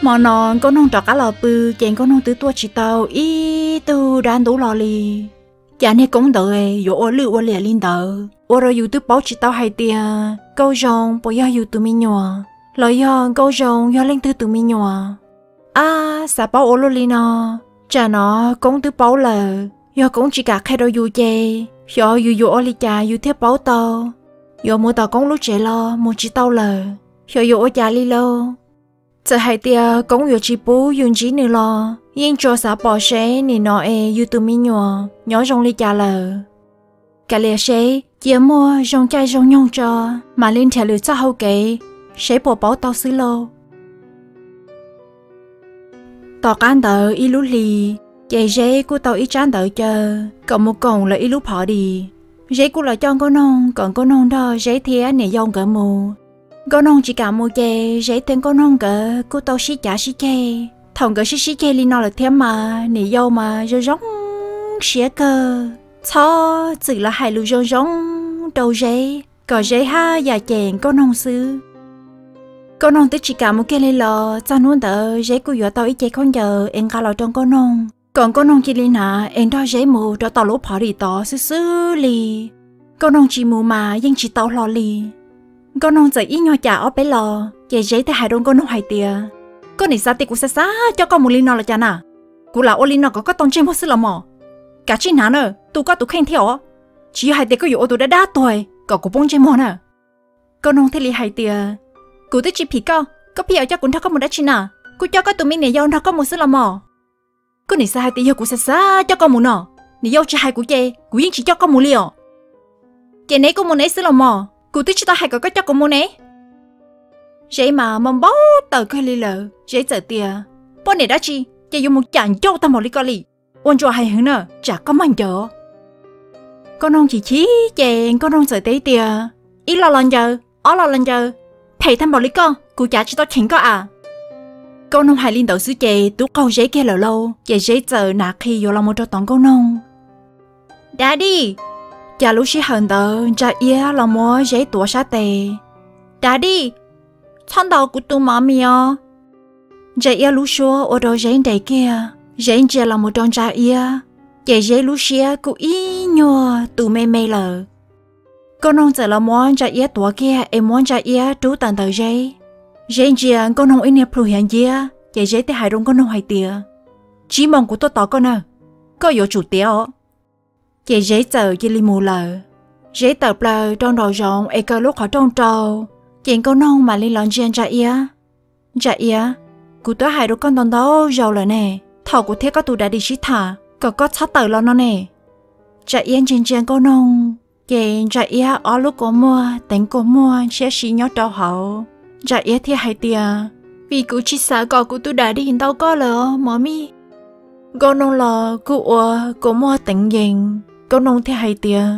Hmo no Nkauj Noog rov qab los pw, ces Nkauj Noog twb tuaj tsis tau ib tug dab ntub los li. Cas niag Koob ntawd yuav ua lwj ua liam li ntawd, ua rau yus twb paub tsis tau hais tias Nkauj Zoo puas yog yus tus me nyuam, los yog Nkauj Zoo yog leej twg tus me nyuam. Ab, xav paub ua luaj li no. Tsam no Koob twb paub lawm, yog Koob tsis kam qhia rau yus ces xyov yus yuav ua li cas yus thiaj paub tau. Yuav mus tom Koob lub tsev los mus tsis tau lawm, xyov yuav ua cas li lauj. Txawm hais tias Koob yuav tsis pub yus ntsib nws los yeej tsuas xav pom seb nim no es yus tus me nyuam nyob zoo li cas lawm. Kav liam seb, cia muaj zoo caij zoo nyoog tso, mam li nrhiav lwm txoj hau kev, seb puas paub tau xwb lauj. Tom qab ntawd ib lub hlis, ces Zeb kuj tau ib tsab ntawv caw kom mus koom lawv ib lub phov dis. Zeb kuj los coj Nkauj Noog kom Nkauj Noog nrog Zeb thiab niam yau nkawd mus. Nkauj Noog tsis kam mus ces Zeb thiab Nkauj Noog nkawd kuj tau sib cav sib ceg. Thaum nkawd sib sib ceg li no lawm thiab mas niam yau mas zoo zoo siab kawg, txhob txwm los hais lus zoo zoo rau Zeb kom Zeb haj yam cem Nkauj Noog xwb. Nkauj Noog twb tsis kam mus kiag li los txog hnub ntawd Zeb kuj yuav tau ib ce khaub ncaws es nqa los rau Nkauj Noog kom Nkauj Noog cia li hnav es nrog Zeb mus rau tom lub phov dis tod xwb xwb li. Nkauj Noog tsis mus mas yeej tsis tau hlo li. Nkauj Noog txawm ib nyuag cas ob peb los ces Zeb thiaj hais rau Nkauj Noog hais tias, koj nim xav tias kuv xav xav coj koj mus li no los cas na? Kuv lam ua li no kom koj tau ntsej muag xwb los mos. Kav tsij hnav na, tu koj tus kheej thiab os. Tsis yog hais tias koj yuav ua tus dab dab tuag kom kuv poob ntsej muag na. Nkauj Noog thiaj li hais tias, kuv twb tsis phim koj, koj pheej yuav coj kuv nrog koj mus dab tsi na? Kuv coj koj tus me niam yau nrog koj mus xwb los mos. Koj nim xav hais tias yog kuv xav xav coj koj mus no, niam yau tsis hais kuv ces kuv yeej tsis coj koj mus li os. Ces neb kuj mus neb xwb los mos, kuv twb tsis tau hais kom koj coj kuv mus ne. Zeb mas mob npau taws kawg li lawm, Zeb txawm tias, poj niam dab tsi ces yuav mus cam ncauj tag npaum li koj li. Ua ntsuas hais heev na, tsam koj maj ncaws. Nkauj Noog chim chim ces Nkauj Noog txawm teb tias, ib los los ncaws, ob los los ncaws, phem tag npaum li koj kuv cav tsis tau cheem koj a. Nkauj Noog hais li ntawd xwb ces twb qaug Zeb kiag lawm lauj, ces Zeb txawm hnav qhi yuav los mus rau tom Nkauj Noog. Dab di! Cas lub sij hawm ntawd Ntsa Iab los muab Zeb tuav sab tes. Dab di, txhob ntaus kuv tus mov mis os. Ntsa Iab lub suab ua rau Zeb nres kiag, Zeb ntsia los mus rau Ntsa Iab, ces Zeb lub siab kuj ib nyuag tus me me lawm. Nkauj Noog txawm los muab Ntsa Iab tuav kiag es muab Ntsa Iab rub tawm ntawm Zeb. Zeb ntsia Nkauj Noog ib niag plhu hiav nciab, ces Zeb thiaj hais rau Nkauj Noog hais tias, tsib moos kuv tuaj tos koj na, koj yuav tsum tiav os. Ces Zeb txawm cia li mus lawm. Zeb tawm plaws rau nraum zoov es kaw lub qhov rooj rau, ces Nkauj Noog mam li los ntsia Ntsa Iab. Ntsa Iab, kuv twb hais rau koj ntau ntau zaus lawm ne, thaum kuv thiab koj tus dad dim sib tham kom koj txhob tawm los no ne. Ntsa Iab ntsia ntsia Nkauj Noog, ces Ntsa Iab ob lub kua muag teev kua muag ntshiab si nyob rau hauv. Ntsa Iab thiaj hais tias, vim kuv tsis xav kom kuv tus dad dim ntau koj lawm os mov mij. Nkauj Noog los kuj ua kua muag teev yees. Nkauj Noog thiaj hais tias,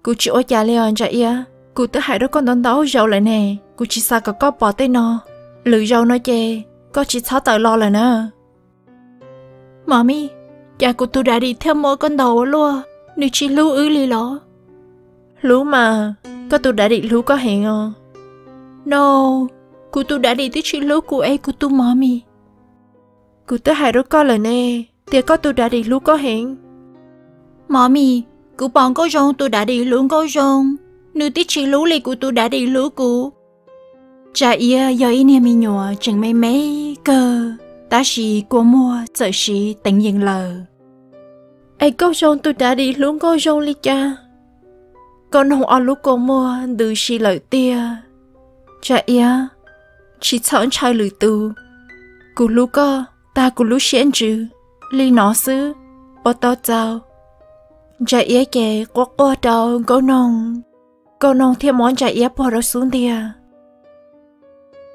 kuv tsis ua cas li os Ntsa Iab, kuv twb hais rau koj ntau ntau zaus lawm ne, kuv tsis xav kom koj pom tej no. Lwm zaus no ces koj tsis txhob tawm los lawm na. Mov mij, cas kuv tus dad dim thiaj muab koj ntaus ua luaj, nws tsis hlub wb li los? Hlub mas, koj tus dad dim hlub koj heev os. No, kuv tus dad dim twb tsis hlub kuv es kuv tus mov mij. Kuv twb hais rau koj lawm ne, tias koj tus dad dim hlub koj heev. Mov mij, kuv pom Nkauj Zoo tus dad dim hlub Nkauj Zoo, nws twb tsis hlub li kuv tus dad dim hlub kuv. Ntsa Iab yog ib niag me nyuam tseem me me kawg, tab sis kua muag txawm siv teev yees lawm. Es Nkauj Zoo tus dad dim hlub Nkauj Zoo li cas? Nkauj Noog ob lub kua muag ntws si lawm tiag. Ntsa Iab, tsis txhob ntshaw lwm tus. Kuv hlub koj tag kuv lub siab ntsws li no xwb, ua tau txaus. Ntsa Iab ces quaj quaj rau Nkauj Noog, Nkauj Noog thiaj muab Ntsa Iab puag rau xub ntiag.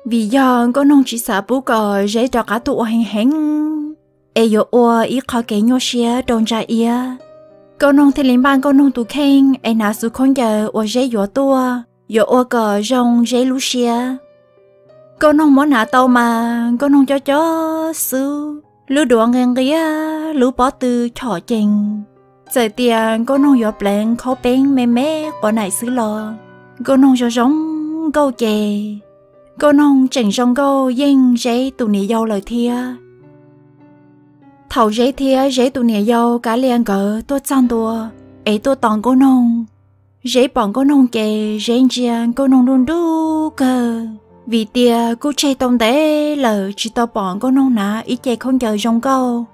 Vim yog Nkauj Noog tsis xav pub kom Zeb rov qab tuaj ua heev heev, es yuav ua ib qho kev nyuaj siab rau Ntsa Iab. Nkauj Noog thiaj li npaj Nkauj Noog tus kheej es hnav xuv khaub ncaws uas Zeb yuav tuaj, yuav ua kom zoo Zeb lub siab. Nkauj Noog muab hnav tau mas Nkauj Noog cob cob xub, lub duav nqia nqia, lub pob tw chom cees. Txawm tias Nkauj Noog yuav pleev khaub peeb me me quav naim xwb los Nkauj Noog zoo zoo nkauj ces Nkauj Noog tseem zoo nkauj yeej Zeb tus niam yau lawm thiab. Thaum Zeb thiab Zeb tus niam yau Kav Lias nkawd tuaj txog ntua es tuaj tos Nkauj Noog, Zeb pom Nkauj Noog ces Zeb ntsia Nkauj Noog nruj nruj kawg, vim tias kuj tseg tau ntev lawm tsis tau pom Nkauj Noog hnav ib ce khaub ncaws zoo nkauj.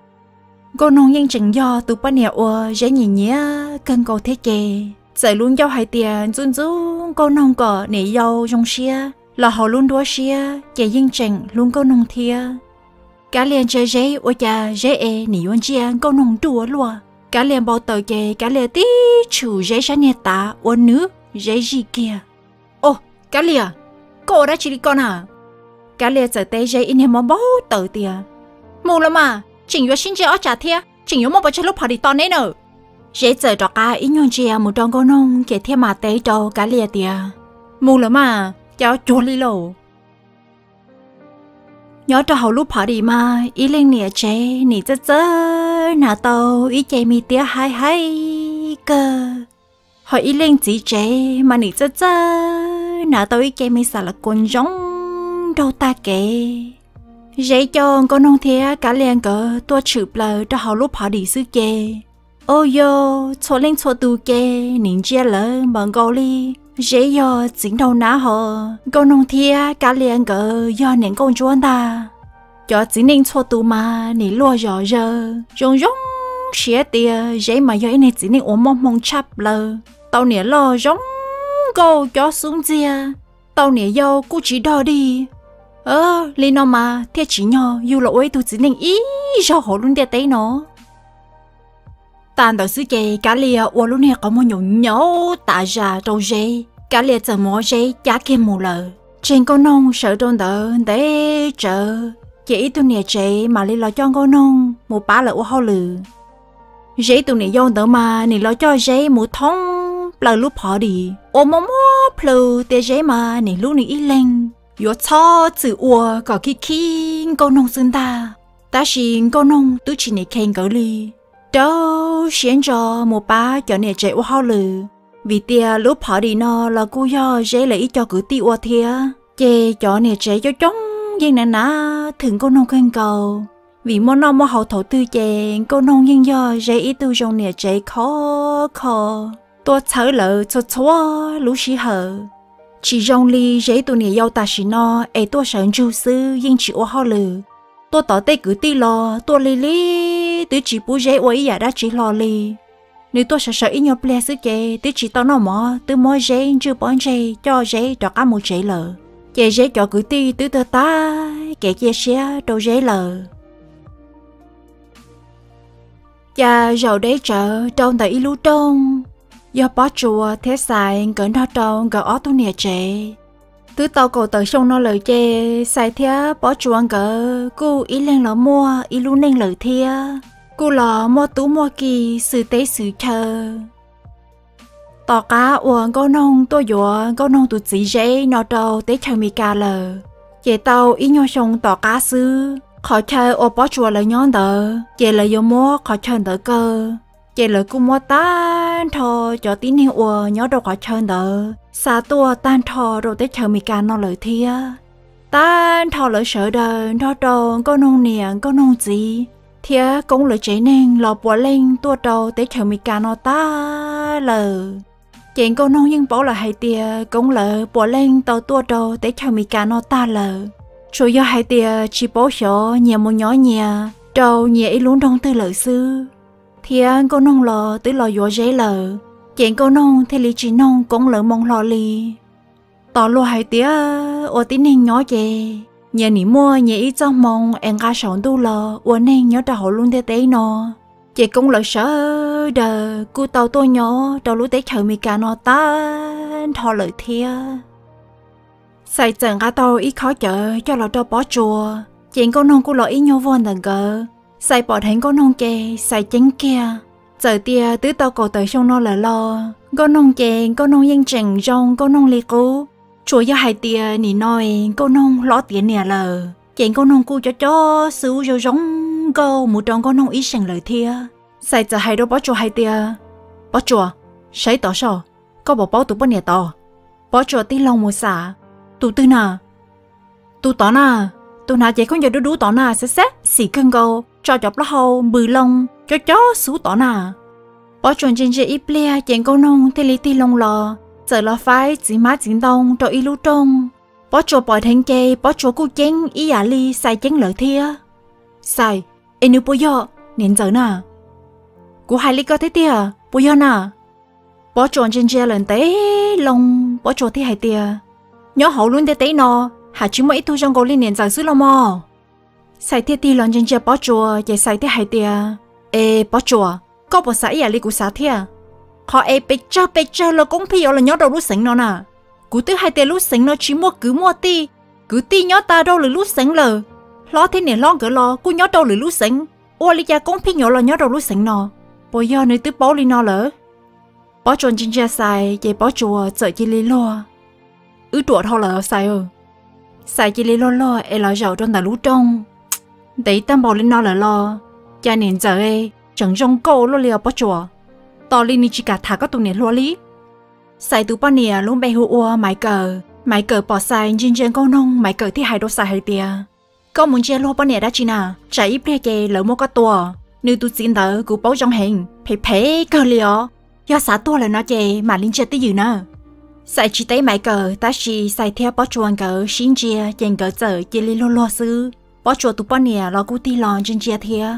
Nkauj Noog yeej tseem yog tus poj niam uas Zeb nyiam nyiam kawg nkaus thiab ces txawm lub ncauj hais tias ntxub ntxub Nkauj Noog kom niam yau zoo siab los hauv lub nruab siab ces yeej tseem hlub Nkauj Noog thiab. Kav Lias ntsia Zeb ua cas Zeb es nim yuav ntsia Nkauj Noog nruj ua luaj. Kav Lias npau taws ces Kav Lias tib tshum Zeb sab niag tav ua nws, Zeb zij kiag. Os, Kav Lias, koj ua dab tsi li ko na? Kav Lias txawm teb Zeb ib niag mob npau taws tias, mus los mas, tseem yuav sib ntsia ob tsam thiab, tseem yuav muaj pov tseg lub party tos neb na. Zeb txawm rov qab ib nyuag ntsia mus rau Nkauj Noog ces thiaj mam teb rau Kav Lias tias, mus lawm mas, cas ua cuag li lauj. Nyob rau hauv lub party mas ib leej niam tsev nim txawj txawj hnav tau ib ce me tiab haib haib kawg, ho ib leej txiv tsev mas nim txawj txawj hnav tau ib ce me xam las kuas ntsoov nraug tag kev. Zeb coj Nkauj Noog thiab Kav Lias nkawd tuaj tshwm plaws rau hauv lub party xwb ces, au yau, txhua leej txhua tus ces nim ntsia lawv npaum nkaus li Zeb yog txiv nraug nab ho Nkauj Noog thiab Kav Lias nkawd yog niam nkauj ntsuab ntag. Cov txiv neej txhua tus mas nim luag zom zaws zoo zoo siab tias Zeb mas yog ib niag txiv neej uas muaj hmoo tshaj plaws, tau niam loj zoo nkauj cob xub ntxiag, tau niam yau kuj tsis dog dig. Li no mas thiaj tsim nyog yug los ua ib tug txiv neej ib zaug hauv lub ntiaj teb no. Tas ntawd xwb ces Kav Lias ua lub niag qhov muag nyaum nyaum tas zas rau Zeb, Kav Lias txawm muab Zeb cab kiag mus lawm, tseg Nkauj Noog sawv rau ntawd ntev tsawv, ces ib tug niam tsev mam li los coj Nkauj Noog mus pab lawv ua hauj lwm. Zeb tus niam yau ntawd mas nim los coj Zeb mus thoob plaws lub party, ua muaj muab plhws tias Zeb mas nim hlub nws ib leeg, yuav txhob txwm ua kom khib khib Nkauj Noog xwb ntag. Tab sis Nkauj Noog twb tsis nim khe nkawd li, rau siab ntso mus pab cov niam tsev ua hauj lwm, vim tias lub party no los kuj yog Zeb lawv ib co kwv tij ua thiab. Ces cov niam tsev coob coob yeej nav nav thwm Nkauj Noog kawg nkaus, vim muaj noj muaj haus thaum twg ces Nkauj Noog yeej yog Zeb ib tug zoo niam tsev khov kho, tuaj txhawb lawv txhua txhua lub sij hawm. Tsis zoo li Zeb tus niam yau tam sim no es tuaj sawv ntsug xwb yeej tsis ua hauj lwm, tuaj tod tej kwv tij los tuaj li li twb tsis pub Zeb ua ib yam dab tsi hlo li. Nws tuaj sawv sawv ib nyuag pliag xwb ces twb tsis tau noj mov twb muab Zeb ntswj pob ntseg coj Zeb rov qab mus tsev lawm. Ces Zeb cov kwv tij twb tag tag kev cia siab rau Zeb lawm. Cas zaum deb tsawv rau ntawm ib lub rooj, yog Pob Tsuas thiab Xais nkawd nrog rau nkawd ob tug niam tsev. Twb tau kaum tawm xyoo no lawm ces Xais thiab Pob Tsuas nkawd kuj ib leeg los muaj ib lub neej lawm thiab, kuj los muaj tub muaj ki xwm teb xwm chaw. Tom qab uas Nkauj Noog tuaj yuav Nkauj Noog tus txiv Zeb no rau teb chaws Amelikas lawm, ces tau ib nyuag xyoo tom qab xwb qhov chaw uas Pob Tsuas lawv nyob ntawd ces lawv yuav muab qhov chaw ntawd kaw. Ces lawv kuj muab tag nrho cov tib neeg uas nyob rau qhov chaw ntawd xa tuaj tag nrho rau teb chaws Amelikas no lawm thiab. Tag nrho lawv sawv daws nrog rau Nkauj Noog niam Nkauj Noog txiv thiab Koob lawv tsev neeg los puav leej tuaj rau teb chaws Amelikas no tag lawm. Ces Nkauj Noog yeej paub lawm hais tias Koob lawv puav leej tau tuaj rau teb chaws Amelikas no tag lawm, tsuas yog hais tias tsis paub xyov nyias mus nyob nyias rau nyias ib lub nroog twg lawm xwb. Thiab Nkauj Noog los twb los yuav Zeb lawm, ces Nkauj Noog thiaj li tsis noog Koob lawv moo hlo li. Tos luag hais tias ua tib neeg nyob ces nyias nim muaj nyias ib txoj hmoo es nqa saum ntuj los ua neeg nyob rau hauv lub ntiaj teb no. Ces Koob lawv sawv daws kuj tau tuaj nyob rau lub teb chaws Amelikas no tag nrho lawm thiab. Xais txawm nqa tau ib khob cawv coj los rau Pob Tsuas, ces Nkauj Noog kuj los ib nyuag vog ntawm nkawd. Xais pom dheev Nkauj Noog ces Xais ceeb kiag. Txawm tias twb tau kaum tawm xyoo no lawm los Nkauj Noog ces Nkauj Noog yeej tseem zoo Nkauj Noog li qub, tsuas yog hais tias nim no Nkauj Noog hlob tiav niam lawm, ces Nkauj Noog kuj cob cob xub zoo zoo nkauj mus rau Nkauj Noog ib seem lawm thiab. Xais txawm hais rau Pob Tsuas hais tias, Pob Tsuas, saib tod soj, koj puas paub tus poj niam tod? Pob Tsuas tig loo mus xam, tus twg na? Tus tod na, tus hnav cev khaub ncaws dub dub tod na, xab xab xim kawg nkaus, tso cov plaub hau npws loo cov cov xub tod na. Pob Tsuas ntsia ntsia ib pliag ces Nkauj Noog thiaj li tig loo los, txawm los faib txiv hmab txiv ntoo rau ib lub rooj. Pob Tsuas pom dheev ces Pob Tsuas kuj ceeb ib yam li Xais ceeb lawm thiab. Xais, es nws puas yog niam ntxawm na? Kuv hais li ko thiab tiag, puas yog na? Pob Tsuas ntsia ntsia lawm ntev loo, Pob Tsuas thiaj hais tias, nyob hauv lub ntiaj teb no, haj tsis muaj ib tug zoo nkaus li niam ntxawm xwb los mog. Xais thiaj tig los ntsia ntsia Pob Tsuas ces Xais thiaj hais tias, es Pob Tsuas, koj puas xav ib yam li kuv xav thiab? Qhov es pes tsawg pes tsawg los koob pheej yuav los nyob rau lub xeev no na. Kuv twb hais tias lub xeev no tsis muaj kwv muaj tij, kwv tij nyob tas rau lwm lub xeev lawm, hlob thiab niam hlob nkawd los kuj nyob rau lwm lub xeev, ua li cas koob pheej yuav los nyob rau lub xeev no? Puas yog nws twb paub li no lawm? Pob Tsuas ntsia ntsia Xais ces Pob Tsuas txawm cia li luag, wb ruam dhau lawm Xais. Xais cia li luag luag es los zaum rau ntawm lub rooj. Ntev tag npaum li no lawm los, cas niam ntxawm tseem zoo nkauj luaj li os Pob Tsuas, tos li nws tsis kam tham koj tus niam hluas li. Xais tus poj niam lub npe hu ua Maiv Kawm. Maiv Kawm pom Xais ntsia ntsia Nkauj Noog, Maiv Kawm thiaj hais rau Xais hais tias, koj mus ntsia luag poj niam dab tsi na? Tsam ib pliag ces lawv muab koj tua, nws tus txiv ntawd kuv paub zoo heev, phem phem kawg li os. Yog xav tuag lawm no ces mam li ntsia twj ywm na. Xais tsis teb Maiv Kawm tab sis Xais thiab Pob Tsuas nkawd sib ntsia ces nkawd txawm cia li luag luag xwb. Pob Tsuas tus poj niam los kuj tig los ntsia ntsia thiab.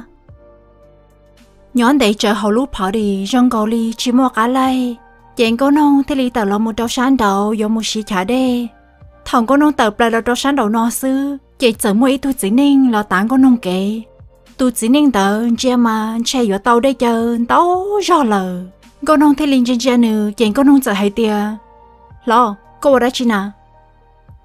Nyob ntev tsawv hauv lub party zoo nkaus li tsis muaj qab laij, ces Nkauj Noog thiaj li tawm los mus rau sab nraud yuav mus siv chav dej. Thaum Nkauj Noog tawm plaws los rau sab nraum no xwb ces txawm muaj ib tug txiv neej los tav Nkauj Noog kev. Tus txiv neej ntawd ntsia mas ntshe yuav tau dej caw ntau zog lawm. Nkauj Noog thiaj li ntsia ntsia nws ces Nkauj Noog txawm hais tias, hlob, koj ua dab tsi na?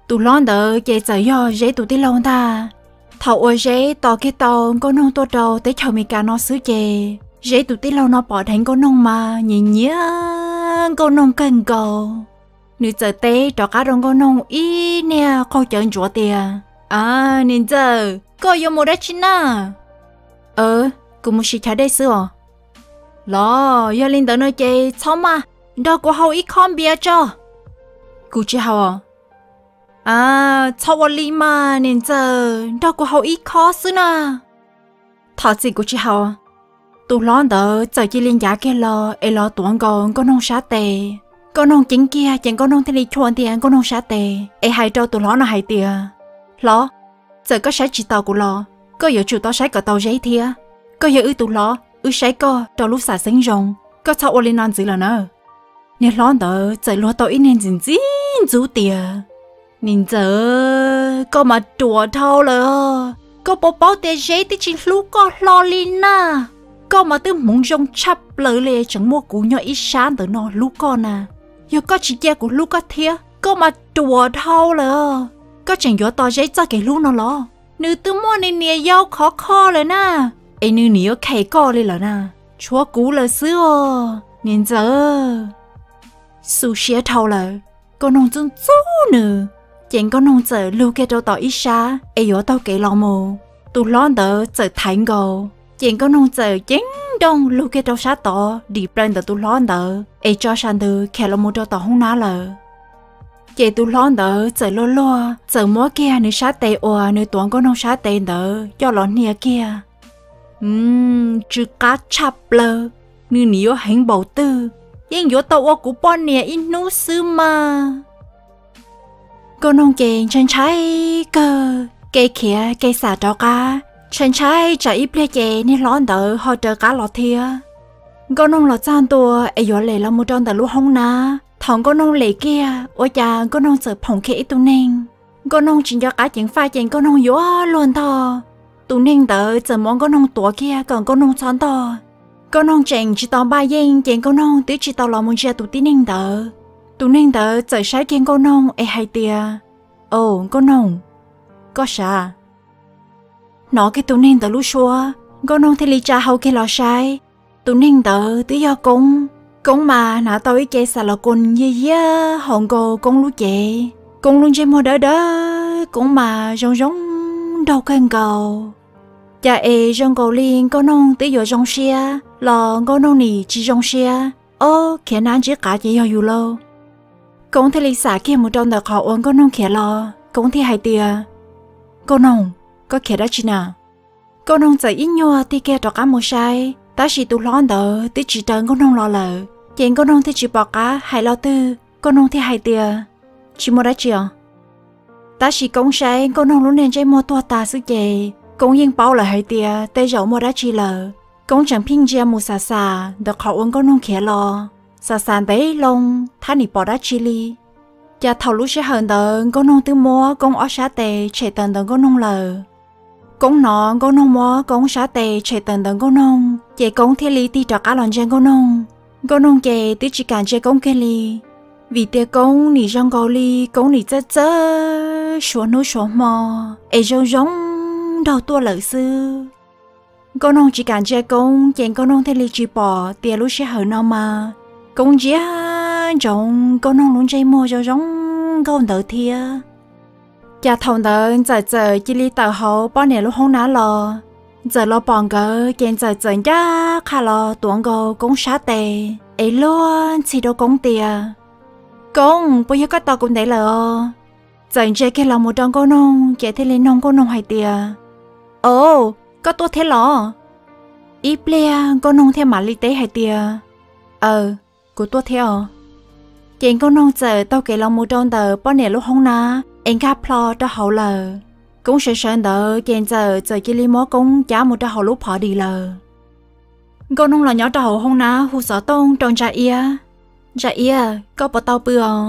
Tus hlob ntawd ces txawm yog Zeb tus tij laug ntag. Thaum uas Zeb tos kiag tau Nkauj Noog tuaj rau teb chaws Amelikas no xwb ces Zeb tus tij laug no pom dheev Nkauj Noog mas nyiam nyiam Nkauj Noog kawg nkaus. Nws txawm teb rov qab rau Nkauj Noog ib niag qaug cawv ntsuav tias, a, niam ntxawm, koj yuav mus dab tsi na? Kuv mus siv chav dej xwb os. Los yog li ntawd no ces txhob maj, nrog kuv haus ib khob npias tso. Kuv tsis haus. A, txhob ua li mas niam ntxawm, nrog kuv haus ib khob xwb na. Thov txim, kuv tsis haus. Tus hlob ntawd txawm cia li ncav kiag los es los tuav nkaus Nkauj Noog sab tes. Nkauj Noog ceeb kiag ces Nkauj Noog thiaj li chua ntiag Nkauj Noog sab tes es hais rau tus hlob no hais tias, hlob, txawm koj saib tsis taus kuv los koj yuav tsum tau saib kom tau Zeb thiab. Koj yog wb tus hlob, wb saib koj rau lub xam xeeb zoo, koj txhob ua li no ntxiv lawm na. Niag hlob ntawd txawm luag tau ib niag ntxim ntxim ntxub tias, niam ntxawm, koj mas ruam dhau lawm. Koj puas paub tias Zeb twb tsis hlub koj hlo li na? Koj mas twb hmoov zoo tshaj plaws li, tseem muaj kuv nyob ib sab ntawm no hlub koj na. Yog koj tsis cia kuv hlub koj thiab, koj mas ruam dhau lawm. Koj tseem yuav tos Zeb txoj kev hlub no los? Nws twb muaj nws niam yau khov kho lawm na, es nws niam yuav khem koj li lawm na. Tshuav kuv lawm xwb os niam ntxawm. Xu siab dhau lawm, Nkauj Noog txub ntxub nws, ces Nkauj Noog txawm lug kiag rau tom ib sab es yuav taug kev los mus. Tus hlob ntawd txawm thaiv nkaus, ces Nkauj Noog txawm ceeb nrooj lug kiag rau sab tod dim plaws ntawm tus hlob ntawd es tso sas ntws khiav los mus rau tom hoob nab lawm. Ces tus hlob ntawd txawm luag luag txawm muab kiag nws sab tes uas nws tuav Nkauj Noog sab tes ntawd coj los hnia kiag. Tsw qab tshaj plaws, nws nim yuav heev npaum twg, yeej yuav tau ua kuv poj niam ib hnub xwb mas. Nkauj Noog ces ntshai ntshai kawg, kev khiav kev xam rov qab, ntshai ntshai tsam ib pliag ces niag hlob ntawd ho raws qab los thiab. Nkauj Noog los txog ntua es yuav lem los mus rau ntawm lub hoob nab. Thaum Nkauj Noog lem kiag ua cas Nkauj Noog txawm phoom kiag ib tug neeg. Nkauj Noog tsis nco qab ceev faj ces Nkauj Noog yuav luag ntog. Tus neeg ntawd txawm muab Nkauj Noog tuav kiag kom Nkauj Noog txhob ntog. Nkauj Noog tseem tsis tau npaj yeej ces Nkauj Noog twb tsis tau los mus ntsia tus tib neeg ntawd. Tus neeg ntawd txawm saib kiag Nkauj Noog es hais tias, au Nkauj Noog, koj sav? Hnov kiag tus neeg ntawd lub suab, Nkauj Noog thiaj li tsa hau kiag los saib. Tus neeg ntawd twb yog Koob. Koob mas hnav tau ib ce xam los koos yiag yiag hauv nkaus Koob lub cev. Koob lub ntsej muag dawb dawb, Koob mas zoo zoo nraug kawg nkaus. Cas es zoo nkaus li Nkauj Noog twb yuav zoo siab los Nkauj Noog nim tsis zoo siab. Ob, khiav nab ntsib qav ces yog yus lauj. Koob thiaj li xam kiag mus rau ntawm qhov uas Nkauj Noog khiav los, Koob thiaj hais tias, Nkauj Noog, koj khiav dab tsi na? Nkauj Noog txawm ib nyuag tig kiag rov qab mus saib, tab sis tus hlob ntawd twb tsis raws Nkauj Noog los lawm, ces Nkauj Noog thiaj tsis pom qab hais lo twg, Nkauj Noog thiaj hais tias, Tsis muaj dab tsi os. Tab sis Koob saib Nkauj Noog lub niag ntsej muag tuag tas xwb ces Koob yeej paub lawm hais tias tej zaum muaj dab tsi lawm. Koob tseem pheej ntsia mus xam xam ntawm qhov uas Nkauj Noog khiav los, xam xam ntev loo thiab nim pom dab tsi li. Cas thaum lub sij hawm ntawd Nkauj Noog twb muab Koob ob sab tes tshem tawm ntawm Nkauj Noog lawm. Koob hnov Nkauj Noog muab Koob sab tes tshem tawm ntawm Nkauj Noog ces Koob thiaj li tig rov qab los ntsia Nkauj Noog. Nkauj Noog ces twb tsis kam ntsia Koob kiag li, vim tias Koob nim zoo nkaus li Koob nim txawj txawj suav hnub suav hmo es zoo zoo nraug tuaj lawm xwb. Nkauj Noog tsis kam ntsia Koob ces Nkauj Noog thiaj li tsis pom tias lub sij hawm no mas Koob ntsia ntsoov Nkauj Noog lub ntsej muag zoo zoo nkauj ntawd thiab. Cas thaum ntawd Ntxawm txawm cia li tawm hauv poj niam lub hoob nab los. Ntxawm los pom nkawd ces Ntxawm txawm ncaj qha los tuav nkaus Koob sab tes es luag ntxhi rau Koob tias, Koob, puas yog koj tos kuv ntev lawm os? Ntxawm ntsia kiag los mus rau Nkauj Noog ces thiaj li noog Nkauj Noog hais tias, Au, koj tuaj thiab los? Ib pliag Nkauj Noog thiaj mam li teb hais tias, Aws, kuv tuaj thiab os. Ces Nkauj Noog txawm taug kev los mus rau ntawm poj niam lub hoob nab es nkag plho rau hauv lawm. Koob sawv sawv ntawd ces Ntxawm txawm cia li muab Koob cab mus rau hauv lub party lawm. Nkauj Noog los nyob rau hauv hoob nab hu xov tooj rau Ntsa Iab. Ntsa Iab, koj puas tau pw os?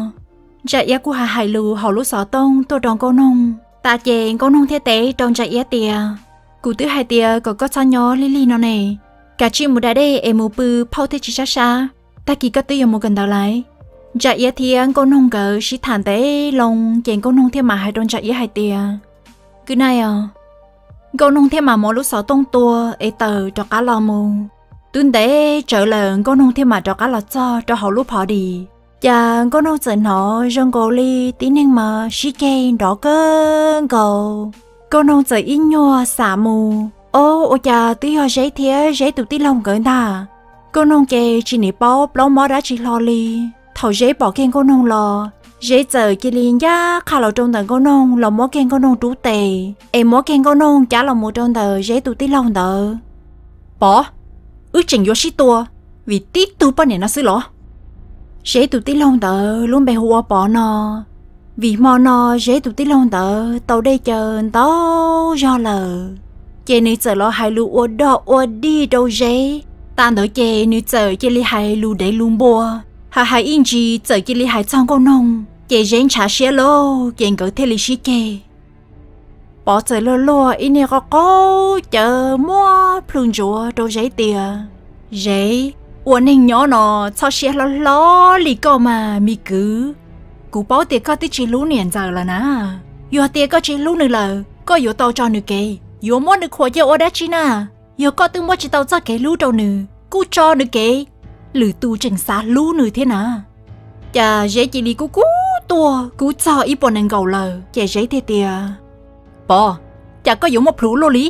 Ntsa Iab kuj hais hais lus hauv lub xov tooj tuaj rau Nkauj Noog tas ces Nkauj Noog thiaj teb rau Ntsa Iab tias, Kuv twb hais tias kom koj txhob nyob lig lig no ne, kav tsij mus da dej es mus pw phauj thiaj tsis sab sab. Tag kis koj twb yuav mus kawm ntawv lawm. Ntsa Iab thiab Nkauj Noog nkawd sib tham ntev loo ces Nkauj Noog thiaj mam hais rau Ntsa Iab hais tias, Good night os. Nkauj Noog thiaj mam muab lub xov tooj tua es tawm rov qab los mus. Twb ntev tsawv lawm Nkauj Noog thiaj mam rov qab los txog rau hauv lub party. Cas Nkauj Noog txawm hnov zoo nkaus li tib neeg mas sib ceg nrov kawg nkaus. Nkauj Noog txawm ib nyuag xam mus, Ob, ua cas twb yog Zeb thiab Zeb tus tij laug nkawd ntag. Nkauj Noog ces tsis nim paub plaub mob dab tsi hlo li. Thaum Zeb pom kiag Nkauj Noog los, Zeb txawm cia li ncaj qha los rau ntawm Nkauj Noog los muab kiag Nkauj Noog rub tes es muab kiag Nkauj Noog cab los mus rau ntawm Zeb tus tij laug ntawd. Pov, wb tseem yuav sib tua vim tib tug poj niam no xwb los? Zeb tus tij laug ntawd lub npe hu ua Pov no. Vim hmo no Zeb tus tij laug ntawd tau dej caw ntau zog lawm, ces nws txawm los hais lus ua dog ua dig rau Zeb. Tas ntawd ces nws txawm cia li hais lus dev lus npua, hais hais ib ntsis txawm cia li hais txog Nkauj Noog, ces Zeb ntshav siab lauj ces nkawd thiaj li sib ceg. Pov txawm luag luag ib niag qo qaub cawv muab plhu ntsuav rau Zeb tias, Zeb, ua neeg nyob no txhob siab hlob hlob li koj mas me kwv. Kuv paub tias koj twb tsis hlub niam ntxawm lawm na. Yog tias koj tsis hlub nws lawm, koj yuav tau tso nws kev, yuav muab nws khuam cia ua dab tsi na? Yog koj twb muab tsis tau txoj kev hlub rau nws, kuj tso nws kev. Lwm tus tseem xav hlub nws thiab na. Cas Zeb cia li kub kub tuaj kub txog ib puas nees nkaum lawm ces Zeb thiaj tias, Pov, cas koj yuav muaj plhus luaj li?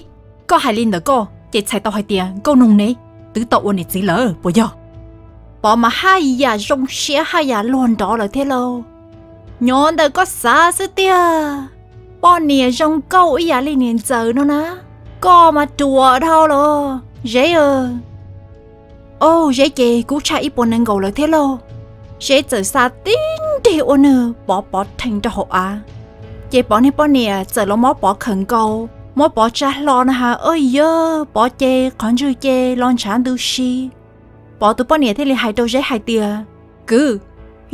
Koj hais li ntawd koj ces txhais tau hais tias Nkauj Noog ne twb tau ua niam txiv lawm puas yog? Pov mas haj yam zoo siab haj yam luag nrov lawm thiab lauj. Nyob ntawm koj xav xwb tiag. Poj niam zoo nkauj ib yam li niam ntxawm no na, koj mas ruam dhau los Zeb. Au, Zeb ces kub tshaj ib puas nees nkaum lawm thiab lauj. Zeb txawm xa tib nrig ua nws Pov pov rhees rau hauv av. Ces Pov niag poj niam txawm los muab Pov khawm nkaus, muab Pov tsa hlo na has, oj yawg, Pov ces qhov ntswg ces los ntshav ntws si. Pov tus poj niam thiaj li hais rau Zeb hais tias, Kwv,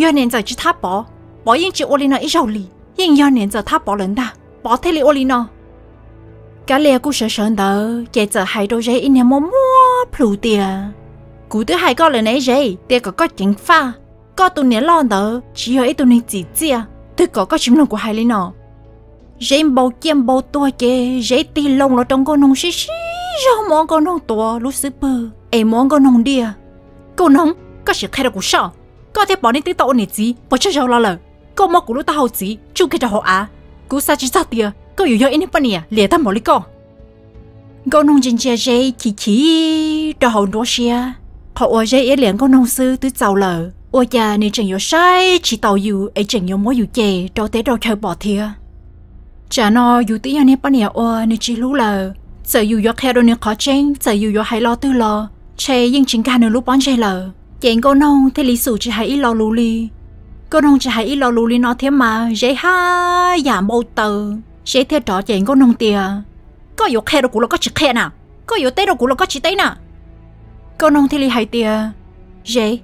yog niam ntxawm tsis thab Pov, Pov yeej tsis ua li no ib zaug li. Yeej yog niam ntxawm thab Pov lawm ntag Pov thiaj li ua li no. Kab Lias kuj sawv sawv ntawd ces txawm hais rau Zeb ib niag muaj muaj plhus tias, Kuv twb hais koj lawm ne Zeb tias kom koj ceev faj. Koj tus niam loj ntawd tsis yog ib tug neeg txim txiaj, twg kom koj tsis mloog kuv hais li no? Zeb npau ciaj npau tuag ces Zeb tig loo los rau Nkauj Noog sib sib zog muab Nkauj Noog tuav lub xub pwg es muab Nkauj Noog diaj. Nkauj Noog, koj sim qhia rau kuv soj, koj thiab Pov nej twb tau ua niam txiv puas tsawg zaus los lawm? Koj muab kuv lub taub hau txiv tsuj kiag rau hauv av, kuv xav tsis txog tias koj yuav yog ib niag poj niam liam tag npaum li koj. Nkauj Noog ntsia ntsia Zeb chim chim rau hauv nruab siab. Qhov uas Zeb iab liam Nkauj Noog xwb twb txaus lawm, ua cas nws tseem yuav saib tsis taus yus es tseem yuav muab yus cem rau teb rau chaw pom thiab. Tsam no yus twb yog niag poj niam uas nws tsis hlub lawm, txawm yus yuav qhia rau nws qhov tseeb, txawm yus yuav hais lo twg los ntshe yeej tsis nkag nws lub pob ntseg lawm. Ces Nkauj Noog thiaj li xum tsis hais ib lo lus li. Nkauj Noog tsis hais ib lo lus li no thiab mas Zeb haj yam npau taws. Zeb thiaj rov cem Nkauj Noog tias, Koj yuav qhia rau kuv los koj tsis qhia na? Koj yuav teb rau kuv los koj tsis teb na? Nkauj Noog thiaj li hais tias, Zeb,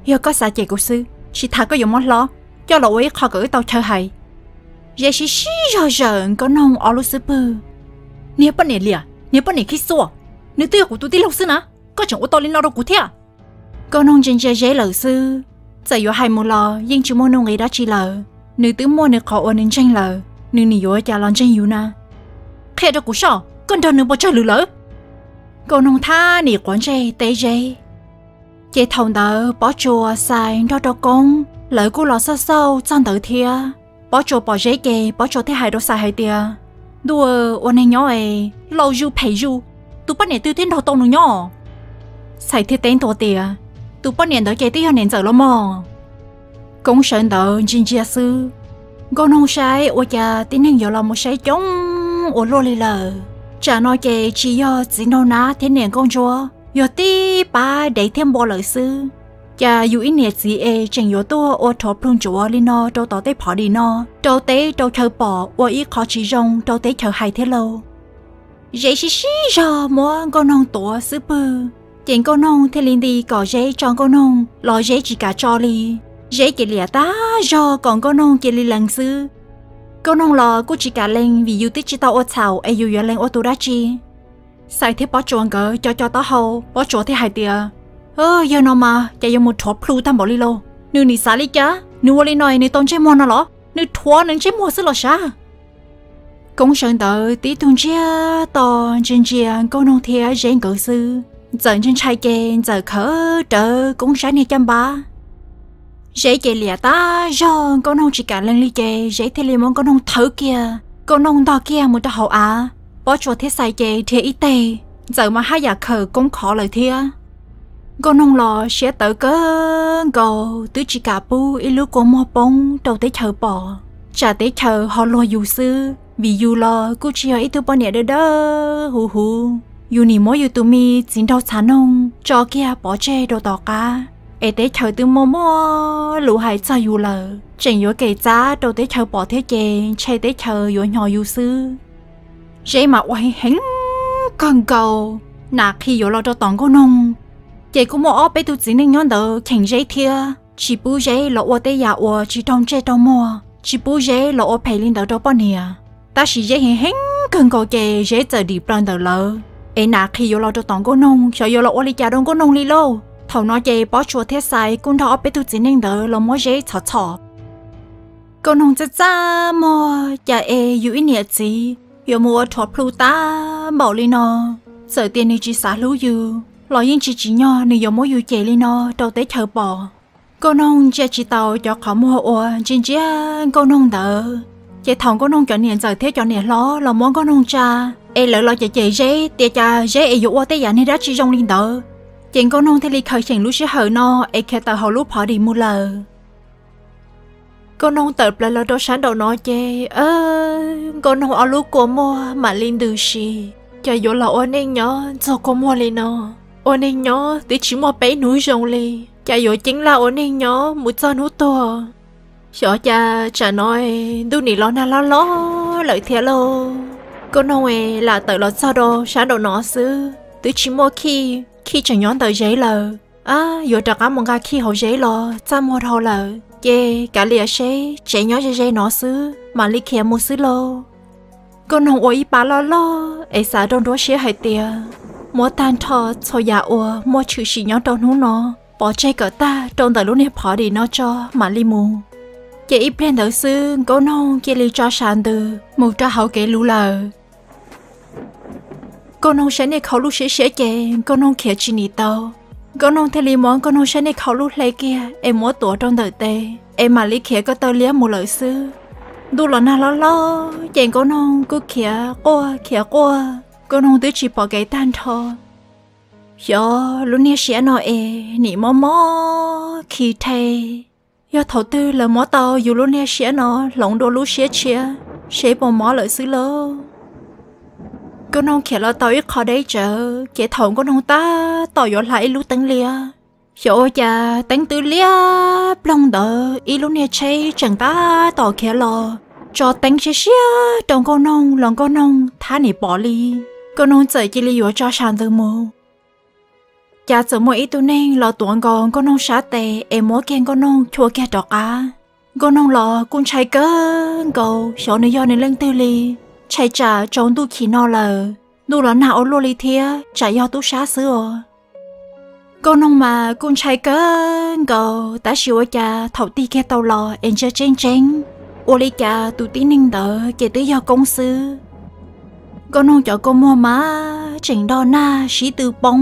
yog koj xav cem kuv xwb, tsis tas koj yuav muab hlob coj los ua ib qho kom wb tau chaw hais. Zeb sib sib zog zawm Nkauj Noog ob lub xub pwg. Niag poj niam liam, niag poj niam khib xuaj, nws twb yog kuv tus tij laug xwb na, koj tseem ua tau li no rau kuv thiab. Nkauj Noog ntsia ntsia Zeb lawm xwb, txawm yuav hais mus los yeej tsis muaj nuj nqis dab tsi lawm. Nws twb muaj nws qhov uas nws ntseeg lawm, nws nim yuav cas los ntseeg yus na? Qhia rau kuv soj, koj nrog nws puas tsawg lwm lawm? Nkauj Noog thab nim quav ntsej teb Zeb. Ces thaum ntawd Pob Tsuas, Xais nrog rau Koob lawv kuj los xauj xauj txog ntawd thiab. Pob Tsuas pom Zeb ces Pob Tsuas thiaj hais rau Xais hais tias, Ntuj, ua neeg nyob es laus zuj phem zuj, tus poj niam twg thiaj nrog tau nws nyob? Xais thiaj teb ntua tias, Tus poj niam ntawd ces twb yog niam ntxawm los mog. Koob sawv ntawd ntsia ntsia xwb, Nkauj Noog saib ua cas tib neeg yuav los mus saib coob ua luaj li lawm. Tsam no ces tsis yog txiv nraug Nab thiab niam Nkauj Ntsuab, yog tib pab dev thiab npua lawm xwb. Cas yus ib niam txiv es tseem yuav tuaj ua rhuav plhu ntsuav li no rau tom tej phov dim no, rau teb rau chaw pom ua ib qho tsis zoo rau teb chaws hais thiab lauj. Zeb sib sib zog muab Nkauj Noog tuav xub pwg, ces Nkauj Noog thiaj li nti kom Zeb tso Nkauj Noog los Zeb tsis kam tso li. Zeb ces liam tag zog kom Nkauj Noog cia li lees xwb. Nkauj Noog los kuj tsis kam lees vim yus twb tsis tau ua txhaum es yus yuav lees ua tus dab tsi. Xais thiab Pob Tsuas nkawd co co taub hau, Pob Tsuas thiaj hais tias, Yawg no mas cas yuav mus rhuav plhu tag npaum li lauj? Nws nim xav li cas? Nws ua li no nws tau ntsej muag no los? Nws rhuav nws ntsej muag xwb los sav. Koob sawv ntawd tib tug ntsiag to ntsia ntsia Nkauj Noog thiab Zeb nkawd xwb. Ntxawm ntshai ntshai ces Ntxawm khawm rawv Koob sab niag caj npab. Zeb ces liam tag zog Nkauj Noog tsis kam lees li ces Zeb thiaj li muab Nkauj Noog thawb kiag, Nkauj Noog ntog kiag mus rau hauv av. Pob Tsuas thiab Xais ces dhia ib teg, Ntxawm mas haj yam khawm Koob khov lawm thiab. Nkauj Noog los siab tawv kawg nkaus twb tsis kam pub ib lub kua muag poob rau teb chaws pom, tsam teb chaws ho luag yus xwb, vim yus los kuj tsis yog ib tug poj niam dawb dawb huv huv. Yus nim muab yus tus me txiv nraug txhav noog tso kiag pov tseg rau tom qab, es teb chaws twb muaj muaj lus hais txog yus lawm, tseem yuav kem txab rau teb chaws pom thiab ces ntshe teb chaws yuav hnyo yus xwb. Zeb mas ua heev heev kawg nkaus, nam qhi yuav los rau tom Nkauj Noog, ces kuj muaj ob peb tug txiv neej nyob ntawd cheem Zeb thiab, tsis pub Zeb los ua tej yam uas tsis raug ntsej raug muag, tsis pub Zeb los ua phem li ntawd rau poj niam. Tab sis Zeb heev heev kawg nkaus ces Zeb txawm dim plaws ntawm lawv, es nam qhi yuav los rau tom Nkauj Noog, xyov yuav los ua li cas rau Nkauj Noog li lauj. Thaum no ces Pob Tsuas thiab Xais kuj nrog ob peb tug txiv neej ntawd los muab Zeb txhom txhom. Nkauj Noog txaj txaj muag, cas es yus ib niam txiv yuav mus ua rhuav plhu tag npaum li no. Txawm tias nws tsis xav hlub yus los yeej tsis tsim nyog nws yuav muab yus cem li no rau teb chaws pom. Nkauj Noog ntsia tsis tau cov qhov muag uas ntsia ntsia Nkauj Noog ntawd, ces thaum Nkauj Noog cov niam ntxawm thiab cov niam hlob los muab Nkauj Noog tsa, es lawv los cem cem Zeb tias cas Zeb es yuav ua tej yam niag dab tsi zoo li ntawd, ces Nkauj Noog thiaj li khaws xyeem lub sij hawm no es khiav tawm hauv lub phov dim mus lawm. Nkauj Noog tawm plaws los rau sab nraum no ces Nkauj Noog ob lub kua muag mam li ntws si. Cas yuav los ua neej nyob ntxuag kua muag li no, ua neeg nyob twb tsis muaj peb hnub zoo li, cas yuav ceeb laj ua neeg nyob mus txog hnub tuag. Xyov cas tsam no ntuj nim los nag hlob hlob lawm thiab lauj. Nkauj Noog es lam tawm los txog rau sab nraum no xwb twb tsis muaj Khij, Khij tseem nyob ntawm Zeb lawm. Ab, yuav rov qab mus nqa Khij hauv Zeb los txaj muag dhau lawm, ces kav liam seb tsev nyob ze ze no xwb mam li khiav mus xwb lauj. Nkauj Noog ua ib pab loj loj es xav rau nruab siab hais tias muab tag nrho txhua yam uas muaj tshwm sim nyob rau hnub no pov tseg kom tag rau ntawm lub niag phov dim no tso mam li mus. Ces ib pliag ntawd xwb Nkauj Noog cia li tso sav ntws mus rau hauv kev lus lawm. Nkauj Noog sab niag khau lub siab siab ces Nkauj Noog khiav tsis nim tau. Nkauj Noog thiaj li muab Nkauj Noog sab niag khau lub hle kiag es muab tuav rau ntawm tes es mam li khiav ko taw liab mus lawm xwb. Ntuj los nag hlob hlob ces Nkauj Noog kuj khiav quaj khiav quaj, Nkauj Noog twb tsis pom kev tag nrho. Xyov lub niag siab no es nim mob mob khi rhe. Yog thaum twg lawv muab tau yus lub niag siab no hloov dua lub siab tshiab, seb puas mob lawm xwb lauj. Nkauj Noog khiav los tau ib qho deb tsawv, ces thaum Nkauj Noog tab tom yuav hla ib lub teeb liab, xyov ua cas teeb twb liab ploog ntawd ib lub niag tsheb tseem tab tom khiav los, tso teeb siab siab rau Nkauj Noog los Nkauj Noog thab nim pom li. Nkauj Noog txawm cia li yuav tso sam ntws mus, cas txawm muaj ib tug neeg los tuav nkaus Nkauj Noog sab tes es muab kiag Nkauj Noog chua kiag rov qab. Nkauj Noog los kuj ntshai kawg nkaus, xyov nws yog nws leej twg li. Ntshai tsam tsaus ntuj chim no lawm, ntuj los nag ua luaj li thiab tsam yog tub sab xwb os. Nkauj Noog mas kuj ntshai kawg nkaus, tab sis ua cas thaum tig kiag tau los es ntsia tseeb tseeb, ua li cas tus tib neeg ntawd ces twb yog Koob xwb. Nkauj Noog cov kua muag mas tseem nrog nag sib tw poob.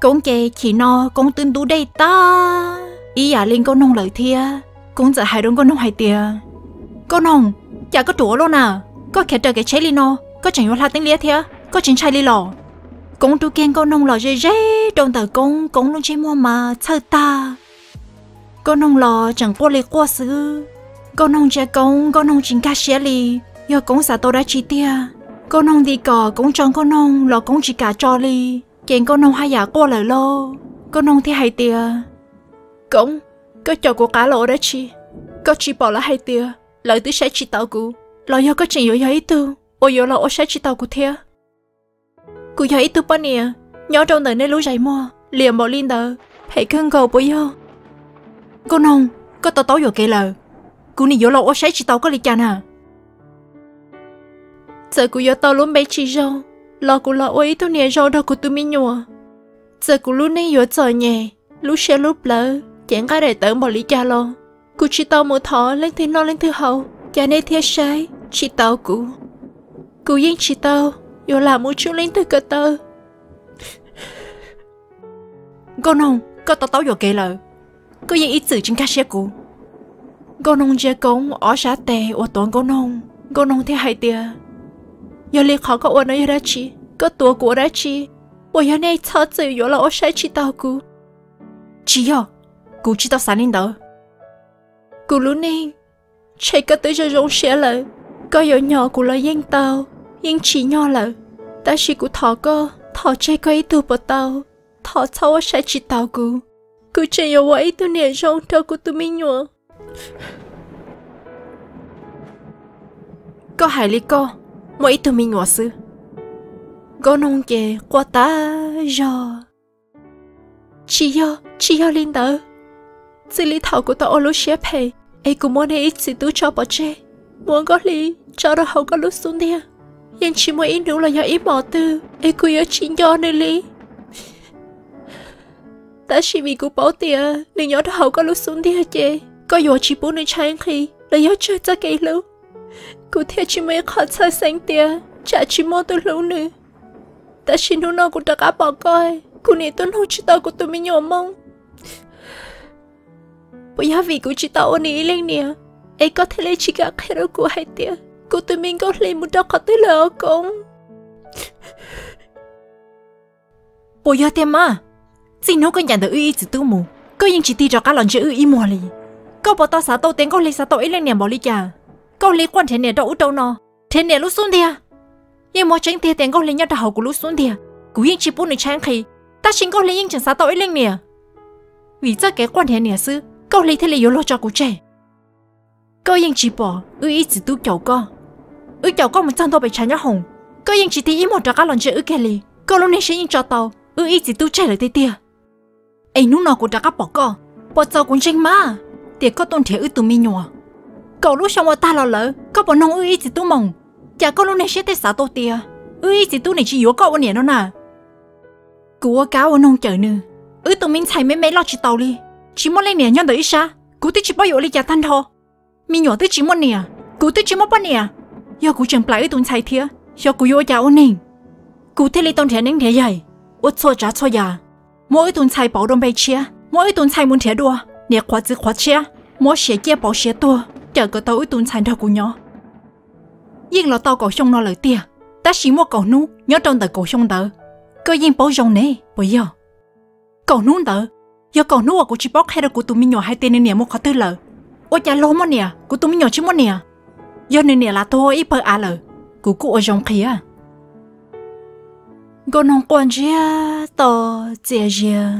Koob ces chim no Koob twb ntub dej tag ib yam li Nkauj Noog lawm thiab. Koob txawm hais rau Nkauj Noog hais tias, Nkauj Noog, cas koj ruam ua luaj na? Koj khiav raws kev tsheb li no, koj tseem yuav hla teeb liab thiab, koj tsis ntshai li los? Koob rub kiag Nkauj Noog los ze ze rau ntawm Koob, Koob lub ntsej muag mas txhawj tag. Nkauj Noog los tseem quaj li quaj xwb. Nkauj Noog ntsia Koob, Nkauj Noog tsis nkag siab li, yog Koob xav tau dab tsi tiag. Nkauj Noog nti kom Koob tso Nkauj Noog los Koob tsis kam tso li, ces Nkauj Noog haj yam quaj lawm lauj. Nkauj Noog thiaj hais tias, Koob, koj caum kuv qab los ua dab tsi? Koj tsis pom lawv hais tias lawv twb saib tsis taus kuv, los yog koj tseem yuav yog ib tug uas yuav los ua saib tsis taus kuv thiab? Kuv yog ib tug poj niam nyob rau ntawm nej lub zais muag liam npaum li ntawd, phem kawg nkaus puas yog? Nkauj Noog, koj to taub yuam kev lawm. Kuv nim yuav los ua saib tsis taus koj li cas na. Txawm kuv yuav tau lub npe tsis zoo, los kuv los ua ib tug niam zoo rau kuv tus me nyuam. Txawm kuv lub neej yuav txom nyem, lub siab lub plawv ces nqaij daim tawv npaum li cas los kuv tsis tau mus thov leej twg noj leej twg haus, cas nej thiaj saib tsis taus kuv. Kuv yeej tsis tau yuav lam mus tsuj leej twg ko taw. Nkauj Noog, koj to taub yuam kev lawm. Koj yeej ib txwm tsis nkag siab kuv. Nkauj Noog ntsia Koob ob sab tes uas tuav Nkauj Noog, Nkauj Noog thiaj hais tias, Yog li qhov koj ua no yog dab tsi? Koj tuav kuv ua dab tsi? Puas yog nej txhob txwm yuav los ua saib tsis taus kuv? Tsis yog, kuv tsis tau xav li ntawd. Kuv lub neej, ntshe koj twb zoo zoo siab lawm. Koj yuav nyom kuv los yeej tau, yeej tsim nyog lawm. Tab sis kuv thov koj, thov tseg koj ib tug puas tau? Thov txhob ua saib tsis taus kuv. Kuv tseem yuav ua ib tug niam zoo rau kuv tus me nyuam. Koj hais li koj muaj ib tug me nyuam xwb. Nkauj Noog ces quaj tas zog. Tsis yog, tsis yog li ntawd. Txij li thaum kuv tau ua lub siab phem es kuv muab nej ib txiv tub tso pov tseg, muab Nkauj Hli tso rau hauv koj lub xub ntiag, yeej tsis muaj ib hnub los yog ib hmos twg es kuv yuav tsis nco nws li. Tab sis vim kuv paub tias nws nyob rau hauv koj lub xub ntiag ces koj yuav tsis pub nws tshaib nqhis los yog tsawg txoj kev hlub, kuv thiaj tsis muaj ib qho txhawj xeeb tias tsam tsis muaj tus hlub nws. Tab sis hnub no kuv rov qab pom koj, kuv nim tuaj nug tsis tau kuv tus me nyuam moo. Puas yog vim kuv tsis tau ua nws ib leej niam, es koj thiaj li tsis kam qhia rau kuv hais tias kuv tus me Nkauj Hli mus rau qhov twg lawm os Koob? Puas yog tiag mas? Txij hnub koj ncaim ntawm wb ib txiv tub mus, koj yeej tsis tig rov qab los ntsia wb ib muag li. Koj puas tau xav tau tias Nkauj Hli xav tau ib leej niam npaum li cas? Nkauj Hli quaj nrhiav niam rau ub rau no, nrhiav niam lub xub ntiag. Yeej muaj tseeb tiag tias Nkauj Hli nyob rau hauv kuv lub xub ntiag, kuv yeej tsis pub nws tshaib nqhis, tab sis Nkauj Hli yeej tseem xav tau ib leej niam. Vim txoj kev quaj nrhiav niam xwb, Nkauj Hli thiaj li yuav luag tso kuv tseg. Koj yeej tsis pom wb ib txiv tub caum koj. Wb caum koj mus txog ntua pem tshav nyob hoom, koj yeej tsis tig ib muag rov qab los ntsia wb kiag li. Koj lub niag siab yeej tso tau wb ib txiv tub tseg lawm tiag tiag. Es hnub no kuv rov qab pom koj, puas txaus kuv ntseeg mas tias koj tuaj nrhiav wb tus me nyuam? Kaum lub xyoo ua tag los lawm, koj puas noog wb ib txiv tub moo? Cas koj lub niag siab thiaj xav tau tias wb ib txiv tub nim tsis yuav koj ua niam no na? Kuv ua kav ua noog cawm nws, wb tus me ntxhais me me loj tsis taus li, tsis muaj leej niam nyob ntawm ib sab, kuv twb tsis paub yuav ua li cas tag nrho. Me nyuam twb tsis muaj niam, kuv twb tsis muaj poj niam. Yog kuv tseem plais wb tus ntxhais thiab, xyov kuv yuav ua cas ua neeg. Kuv thiaj li tau nrhiav neeb nrhiav yaig, ua txhua tsav txhua yam, muab wb tus ntxhais pauv rau npe tshiab, muab wb tus ntxhais mus nrhiav dua niam qhuav txiv qhuav tshiab, muab siav ciaj pauv siav tuag cawm kom tau wb tus ntxhais nrog kuv nyob. Yeej los tau kaum xyoo no lawm tiag, tab sis muaj kaum hnub nyob rau ntawm kaum xyoo ntawd, koj yeej paub zoo ne puas yog? Kaum hnub ntawd, yog kaum hnub uas kuv tsis paub qhia rau kuv tus me nyuam hais tias nws niam mus qhov twg lawm. Ua cas luag muaj niam, kuv tus me nyuam tsis muaj niam? Yog nws niam lav tuag ua ib pawg av lawm, kuv kuj ua zoo qhia. Nkauj Noog quaj ntsiag to txias zias,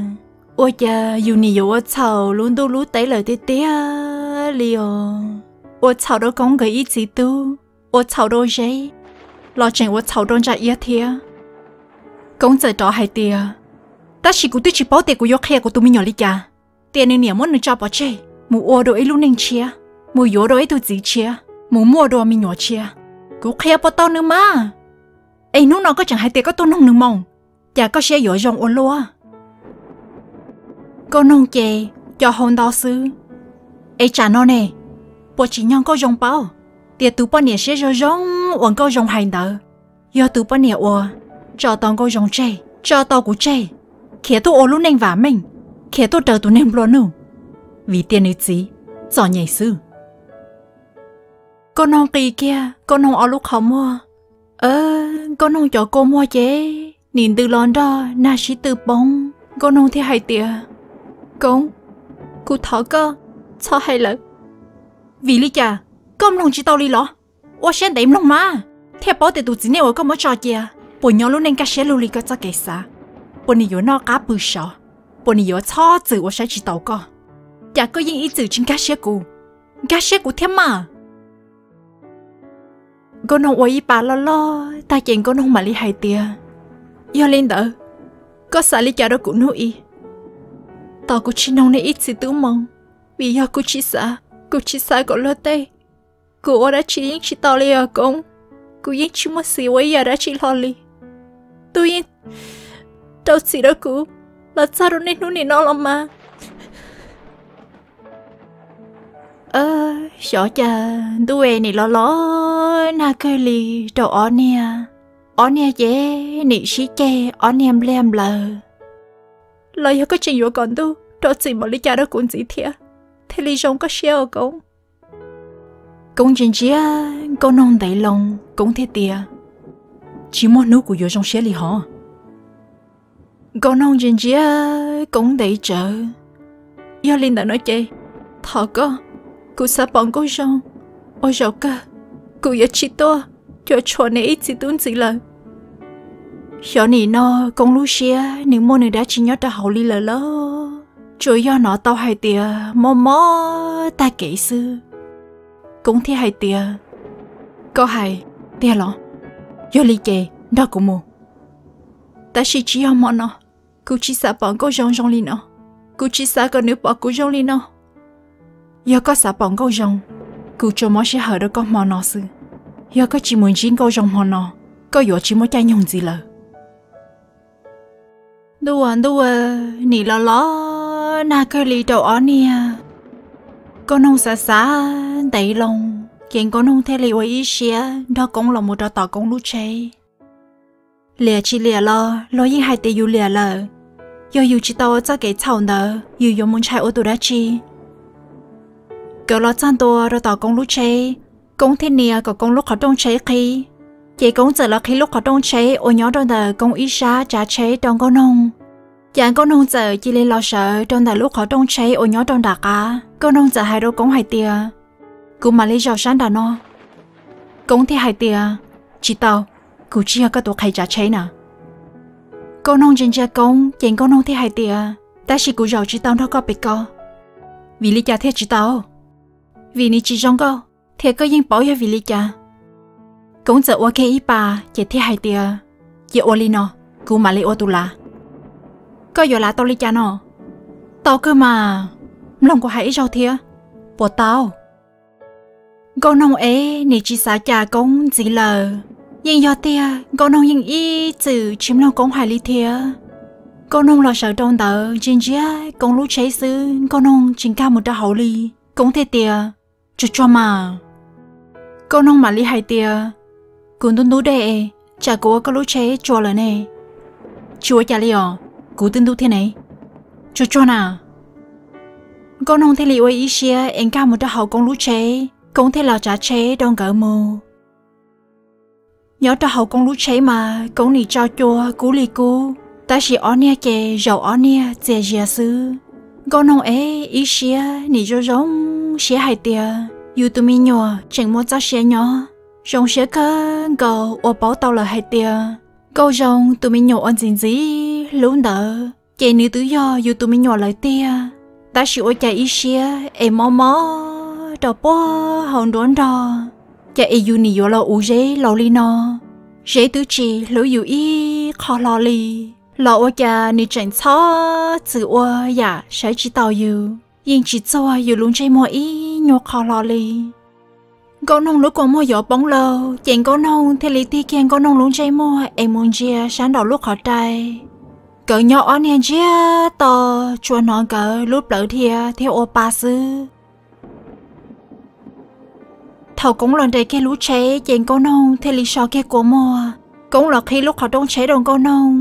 ua cas yus nim yuav ua txhaum lub ntuj lub teb lawm tiag tiag li os. Ua txhaum rau Koob nkawd ib txiv tub, ua txhaum rau Zeb, los tseem ua txhaum rau Ntsa Iab thiab. Koob txawm rov hais tias, tab sis kuv twb tsis paub tias kuv yuav qhia kuv tus me nyuam li cas, tias nws niam muab nws tso pov tseg mus ua dua ib lub neej tshiab, mus yuav dua ib tug txiv tshiab, mus muaj dua me nyuam tshiab. Kuv qhia puas tau nws mas? Es hnub no koj tseem hais tias koj tuaj noog nws moo, cas koj siab yuav zoo ua luaj? Nkauj Noog ces co hau nto xwb. Es tsam no ne, puas tsim nyog Nkauj Zoo paub tias tus poj niam siab zoo zoo uas Nkauj Zoo hais ntawd, yog tus poj niam uas tso tau Nkauj Zoo tseg, tso tau kuv tseg, khiav tuaj ua lub neej vam meej, khiav tuaj raws tus neeg nplua nuj, vim tias nws txiv txom nyem xwb. Nkauj Noog qi kiag Nkauj Noog ob lub qhov muag. Nkauj Noog cov kua muag ces nim ntws los nrog nag sib tw poob. Nkauj Noog thiaj hais tias, Koob, kuv thov koj txhob hais lawm. Vim li cas? Koj mloog tsis tau li los? Ua siab ntev mloog mas, thiaj paub tias tus txiv neej uas koj muab tso cia puas nyob lub neej kaj siab lug li koj txoj kev xav, puas nws yuav noj qab pw sov, puas nws yuav txhob txwm ua saib tsis taus koj. Cas koj yeej ib txwm tsis nkag siab kuv, nkag siab kuv thiab mas. Nkauj Noog ua ib pas loj loj tag ces Nkauj Noog mam li hais tias, yog li ntawd, koj xav li cas rau kuv hnub i? Tos kuv tsis noog nej ib txiv tub moo, vim yog kuv tsis xav, kuv tsis xav kom luag tej, kuv ua dab tsi yeej tsis tau li os Koob. Kuv yeej tsis muaj xiv ua ib yam dab tsi hlo li. Ntuj yeej rau txim rau kuv los txog rau niaj hnub nim no los mas. Xyov cas ntuj es nim los los nag kawg li rau ob niag. Ob niag ces nim sib ceg ob niag npliag nplaws. Los yog koj tseem yuav kom ntuj rau txim npaum li cas rau kuv ntxiv thiab, thiaj li zoo koj siab os Koob? Koob ntsia ntsia Nkauj Noog ntev loo, Koob thiaj tias, tsis muaj hnub kuv yuav zoo siab li hov. Nkauj Noog ntsia ntsia Koob ntev tsawv. Yog li ntawd no ces, thov koj, kuv xav pom Nkauj Zoo, ua zaum kawg kuv yuav tsis tuaj cuam tshuam neb ib txiv tub ntxiv lawm. Xyov nim no Koob lub siab nws muaj nws dab tsi nyob rau hauv li lawm lauj, tsuas yog hnov tau hais tias mob mob tag kev xwb. Koob thiaj hais tias, koj hais tiag los? Yog li ces nrog kuv mus. Tab sis tsis yog hmo no, kuv tsis xav pom Nkauj Zoo zoo li no, kuv tsis xav kom nws pom kuv zoo li no. Yog koj xav pom Nkauj Zoo, kuv tsuas mob sij hawm rau koj hmo no xwb. Yog koj tsis mus ntsib Nkauj Zoo hmo no, koj yuav tsis muaj caij nyoog ntxiv lawm. Ntuj aw ntuj aw, nim los los nag kawg li rau ob niag. Nkauj Noog xav xav ntev loo, ces Nkauj Noog thiaj li ua ib siab nrog Koob los mus rau tom Koob lub tsheb. Liam tsis liam los luag yeej hais tias yus liam lawm, yog yus tsis tau ua txoj kev txhaum ntawd yus yuav mus ntshai ua tus dab tsi. Nkawd los txog ntua rau tom Koob lub tsheb, Koob thiaj nias kom Koob lub qhov rooj tsheb qhib. Ces Koob txawm los qhib lub qhov rooj tsheb uas nyob rau ntawm Koob ib sab tsav tsheb rau Nkauj Noog. Ces Nkauj Noog txawm cia li los sawv rau ntawm lub qhov rooj tsheb uas nyob rau nram qab. Nkauj Noog txawm hais rau Koob hais tias, kuv mam li zaum sab nram no. Koob thiaj hais tias, tsis tau, kuv tsis yog koj tus qhe tsav tsheb na. Nkauj Noog ntsia ntsia Koob ces Nkauj Noog thiaj hais tias, tab sis kuv zaum tsis tau nrog koj pem ko. Vim li cas thiaj tsis tau? Vim nws tsis zoo nkauj, thiab koj yeej paub yog vim li cas. Koob txawm ua kiag ib pas ces thiaj hais tias, cia ua li no, kuv mam li ua tus lav. Koj yuav lav tau li cas no? Tau kawg mas, mloog kuv hais ib zaug thiab, puas tau? Nkauj Noog ev nim tsis xav cas Koob ntxiv lawm. Yeej yog tiag, Nkauj Noog yeej ib txwm tsis mloog Koob hais li thiab. Nkauj Noog los sawv rau ntawd ntsia ntsia Koob lub tsheb xwb, Nkauj Noog tsis nkag mus rau hauv li. Koob thiaj tias, tsuag tsuag mas. Nkauj Noog mam li hais tias, kuv ntub ntub dej es tsam kuv ua koj lub tsheb tsuas lawm ne. Tsis ua cas li os, kuv twb ntub thiab ne. Tsuag tsuag na. Nkauj Noog thiaj li ua ib siab es nkag mus rau hauv Koob lub tsheb, Koob thiaj los tsav tsheb rau nkawd mus. Nyob rau hauv Koob lub tsheb mas Koob nim tso cua kub li kub, tab sis ob niag ces zaum ob niag txias zias xwb. Nkauj Noog ev ib siab nim zoo zoo siab hais tias, yus tus me nyuam tseem muaj txoj sia nyob. Zoo siab kawg nkaus uas paub tau lawm hais tias Nkauj Zoo tus me nyuam uas ntxim ntxim hlub ntawd ces nws twb yog yus tus me nyuam lawm tiag. Tab sis ua cas ib siab es mob mob rau puag hauv nruab nrog, cas es yus nim yuav los uv Zeb laus li no. Zeb twb tsis hlub yus ib qho hlo li, los ua cas nws tseem txhob txwm ua yam saib tsis taus yus, yeej tsis txuag yus lub ntsej muag ib nyuag qho hlo li. Nkauj Noog lub kua muag yuav poob lauj, ces Nkauj Noog thiaj li tig kiag Nkauj Noog lub ntsej muag es mus ntsia sab nraum lub qhov rai. Nkawd nyob ob niag ntsiag to, tsuas hnov nkawd lub plawv dhia thiab ua pa xwb. Thaum Koob los nres kiag lub tsheb ces Nkauj Noog thiaj li so kiag kua muag. Koob los qhib lub qhov rooj tsheb rau Nkauj Noog,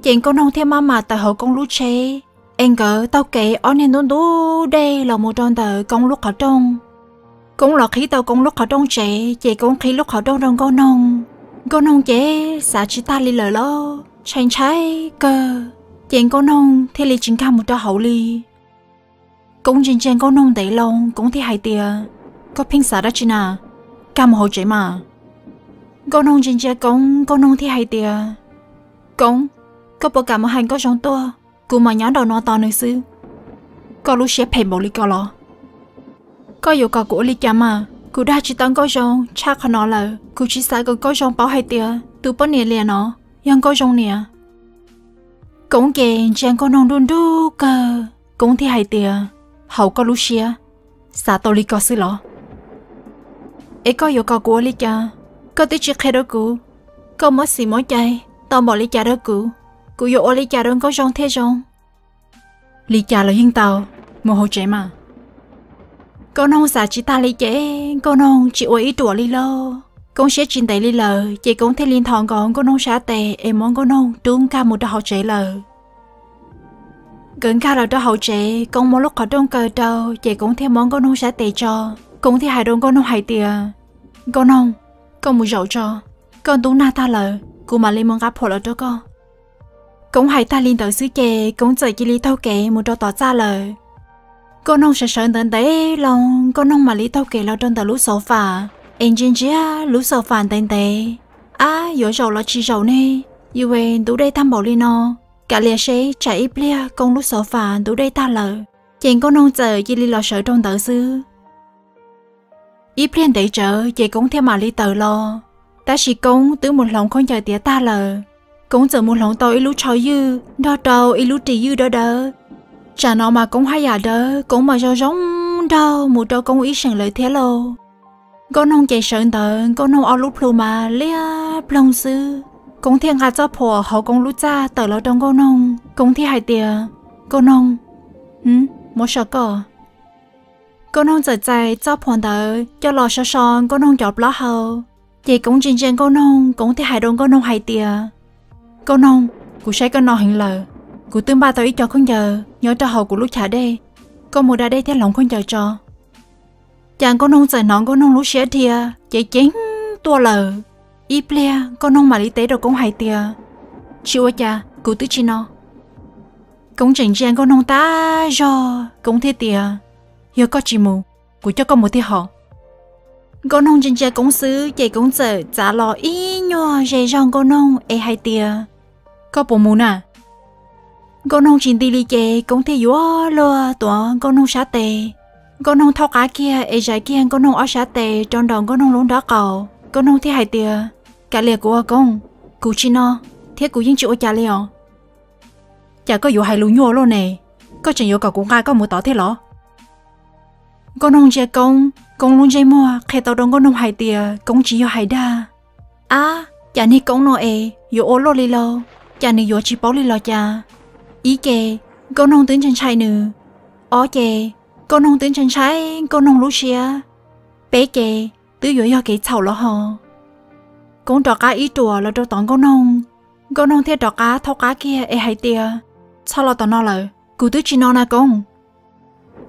ces Nkauj Noog thiaj maj mam tawm hauv Koob lub tsheb, es nkawd taug kev ob niag ntub ntub dej los mus rau ntawm Koob lub qhov rooj. Koob los qhib tau Koob lub qhov rooj tsev, ces Koob qhib lub qhov rooj rau Nkauj Noog. Nkauj Noog ces xav tsis tag li lawm lauj, ntshai ntshai kawg, ces Nkauj Noog thiaj li tsis nkag mus rau hauv li. Koob ntsia ntsia Nkauj Noog ntev loo, Koob thiaj hais tias, Koj pheej xav dab tsi na? Nkag mus hauv tsev mas. Nkauj Noog ntsia ntsia Koob, Nkauj Noog thiaj hais tias, Koob, koj puas kam mus hais Nkauj Zoo tuaj, kuv mam nyob nraum no tos nws xwb. Koj lub siab phem npaum li ko los? Koj yuav kom kuv ua li cas mas? Kuv dag tsis tau Nkauj Zoo tshaj qhov no lawm. Kuv tsis xav kom Nkauj Zoo paub hais tias tus poj niam liam no yog Nkauj Zoo niam. Koob ces ntsia Nkauj Noog nruj nruj kawg, Koob thiaj hais tias, Haum koj lub siab, xav tau li ko xwb los? Es koj yuav kom kuv ua li cas? Koj twb tsis qhia rau kuv, koj muab xim muab cai tau npaum li cas rau kuv, kuv yuav ua li cas rau Nkauj Zoo thiaj zoo? Li cas los yeej tau, mus hauv tsev mas. Nkauj Noog xav tsis tag li ces Nkauj Noog tsis ua ib ruam li lauj. Koob siab tsis ntev li lawm ces Koob thiaj li nthos nkaus Nkauj Noog sab tes es muab Nkauj Noog rub nkag mus rau hauv tsev lawm. Nkawd nkag los rau hauv tsev, Koob muab lub qhov rooj kaw rau ces Koob thiaj muab Nkauj Noog sab tes tso. Koob thiaj hais rau Nkauj Noog hais tias, Nkauj Noog, koj mus zaum tso, koj ntub nag tag lawm kuv mam li mus nqa phuam los rau koj. Koob hais tag li ntawd xwb ces Koob txawm cia li taug kev mus rau tom txaj lawm. Nkauj Noog sawv sawv ntawv ntev loo, Nkauj Noog mam li taug kev los rau ntawm lub xov fas, es ntsia ntsia lub xov fas ntev ntev. Ab, yuav zaum los tsis zaum ne, yuav ntub dej tag npaum li no. Kav liam seb tsam ib pliag Koob lub xov fas ntub dej tag lawm, ces Nkauj Noog txawm cia li los sawv rau ntawd xwb. Ib pliag ntev tsawv ces Koob thiaj mam li tawm los, tab sis Koob twb mus hloov khaub ncaws tiav tag lawm. Koob txawm mus hloov tau ib lub tsho ywj nrog rau ib lub ris ywj dawb dawb. Tsam no mas Koob haj yam dawb, Koob mas zoo zoo nraug mus rau Koob ib seem lawm thiab lauj. Nkauj Noog ces sawv ntawd Nkauj Noog ob lub plhu mas liab ploog xwb. Koob thiaj nqa txoj phuam hauv Koob lub txaj tawm los rau Nkauj Noog, Koob thiaj hais tias, Nkauj Noog, muab so koj. Nkauj Noog txawm txais txoj phuam ntawd coj los so so Nkauj Noog cov plaub hau. Ces Koob ntsia ntsia Nkauj Noog, Koob thiaj hais rau Nkauj Noog hais tias, Nkauj Noog, kuv saib koj no heev lawm, kuv twb npaj tau ib co khaub ncaws nyob rau hauv kuv lub chav dej, koj mus da dej thiab hloov khaub ncaws tso. Cas Nkauj Noog txawm hnov Nkauj Noog lub siab dhia ceev ceev tuaj lawm. Ib pliag Nkauj Noog mam li teb rau Koob hais tias, Tsis ua cas, kuv twb tsis no. Koob tseem ntsia Nkauj Noog tag zog, Koob thiaj tias, Yog koj tsis mus, kuv coj koj mus thiaj hos. Nkauj Noog ntsia ntsia Koob xwb ces Koob txawm txav los ib nyuag ze zog Nkauj Noog es hais tias, Koj puas mus na? Nkauj Noog tsis nti li ces Koob thiaj yuav luag tuav Nkauj Noog sab tes. Nkauj Noog thaub qab kiag es zais kiag Nkauj Noog ob sab tes rau nraum Nkauj Noog lub nrob qaum. Nkauj Noog thiaj hais tias, Kav liam kuv ua Koob, kuv tsis no, thiab kuv yeej tsis ua cas li os. Cas koj yuav hais lus nyuaj luaj ne? Koj tseem yuav kom kuv nqa koj mus tod thiab los? Nkauj Noog ntsia Koob, Koob lub ntsej muag qhia tau rau Nkauj Noog hais tias Koob tsis yog hais dag. Ab, cas niag Koob no es yuav ua luaj li lauj, cas nws yuav tsis paub li los cas? Ib ce, Nkauj Noog twb ntshai ntshai nws. Ob ce, Nkauj Noog twb ntshai ntshai Nkauj Noog lub siab. Peb ce, twb yuav yog kev txhaum los hos. Koob rov qab ib ruam los rau tom Nkauj Noog, Nkauj Noog thiaj rov qab thaub qab kiag es hais tias, Txhob los tom no lawm, kuv twb tsis no na Koob.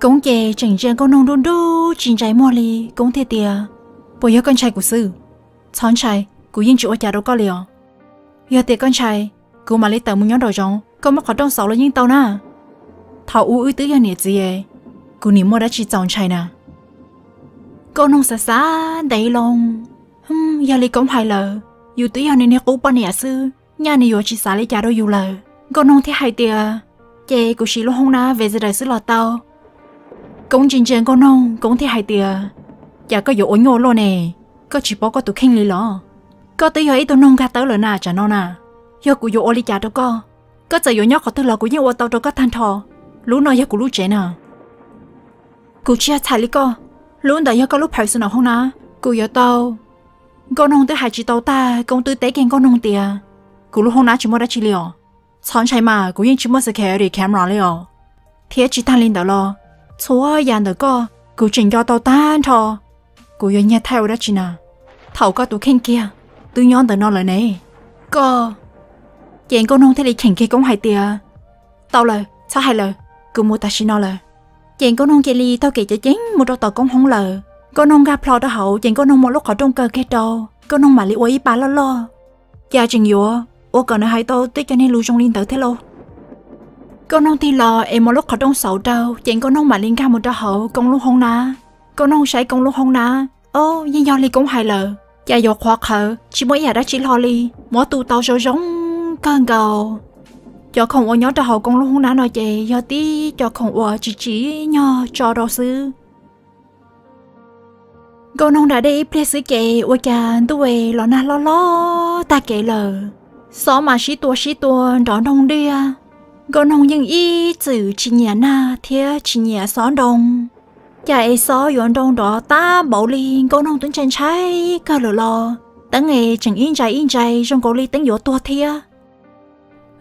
Koob ces tseem ntsia Nkauj Noog nruj nruj tsis ntsais muag li, Koob thiaj tias, Puas yog koj ntshai kuv xwb? Txhob ntshai, kuv yeej tsis ua cas rau koj li os. Yog tias koj ntshai, kuv mam li tawm mus nyob nraum zoov, koj muab qhov rooj xauv los yeej tau na. Thaum ub wb twb yog niam txiv, kuv nim muaj dab tsi txaus ntshai na. Nkauj Noog xav xav ntev loo, yog li Koob hais lawm, yus twb yog nws niag qub poj niam xwb, nyaj nws yuav tsis xav li cas rau yus lawm. Nkauj Noog thiaj hais tias, ces kuv siv lub hoob nab visitor xwb los tau. Koob ntsia ntsia Nkauj Noog, Koob thiaj hais tias, cas koj yuav ua nyuaj luaj ne, koj tsis paub koj tus kheej li los? Koj twb yog ib tug noog nkag tawb lawm na tsam no na, yog kuv yuav ua li cas rau koj? Koj txawm yuav nyob qhov twg los kuv yeej ua tau rau koj tag nrho. Lub no yog kuv lub tsev na. Kuv tsis yog txhais li koj, lub ntawd yog koj lub personal hoob nab, kuv yuav tau. Nkauj Noog twb hais tsis tau tag, Koob twb teb kiag Nkauj Noog tias, kuv lub hoob nab tsis muaj dab tsi li os. Txhob ntshai mas, kuv yeej tsis muaj security camera li os. Thiab tsis tag li ntawd los, txhua yam ntawm koj kuv tseem nco tau tag nrho. Kuv yuav nyiag thaij ua dab tsi na? Thaum koj tus kheej kiag twb nyob ntawm no lawm ne. Koj. Ces Nkauj Noog thiaj li cheem kiag Koob hais tias, tau lawm, txhob hais lawm, kuv mus tam sim no lawm. Ces Nkauj Noog cia li taug kev ceev ceev mus rau tom Koob hoob lawm. Nkauj Noog nkag plho rau hauv ces Nkauj Noog muab lub qhov rooj kaw kiag rau, Nkauj Noog mam li ua ib pas loj loj. Cas tseem yuav ua kom nws hais tau tej cov niag lus zoo li ntawd thiab lauj? Nkauj Noog tig los es muab lub qhov rooj xauv rau ces Nkauj Noog mam li nkag mus rau hauv Koob lub hoob nab. Nkauj Noog saib Koob lub hoob nab, o, yeej yog li Koob hais lawm, cas yuav qhuav qhawv tsis muaj ib yam dab tsi hlo li, muab tu tau zoo zoo kawg nkaus. Cov khoom uas nyob rau hauv Koob lub hoob nab no ces yog tib cov khoom uas tsis tsim nyog tso rau xwb. Nkauj Noog da dej ib pliag xwb ces ua cas ntuj es los nag hlob hlob tag kev lawm. Xob mas sib tua sib tua nrov nroog diaj. Nkauj Noog yeej ib txwm tsis nyiam nag thiab tsis nyiam xob nroo. Cas es xob yuav nroo nrov tab npaum li, Nkauj Noog twb ntshai ntshai kawg lawm los teeb es tseem ib ntsais ib ntsais zoo nkaus li teeb yuav tuag thiab.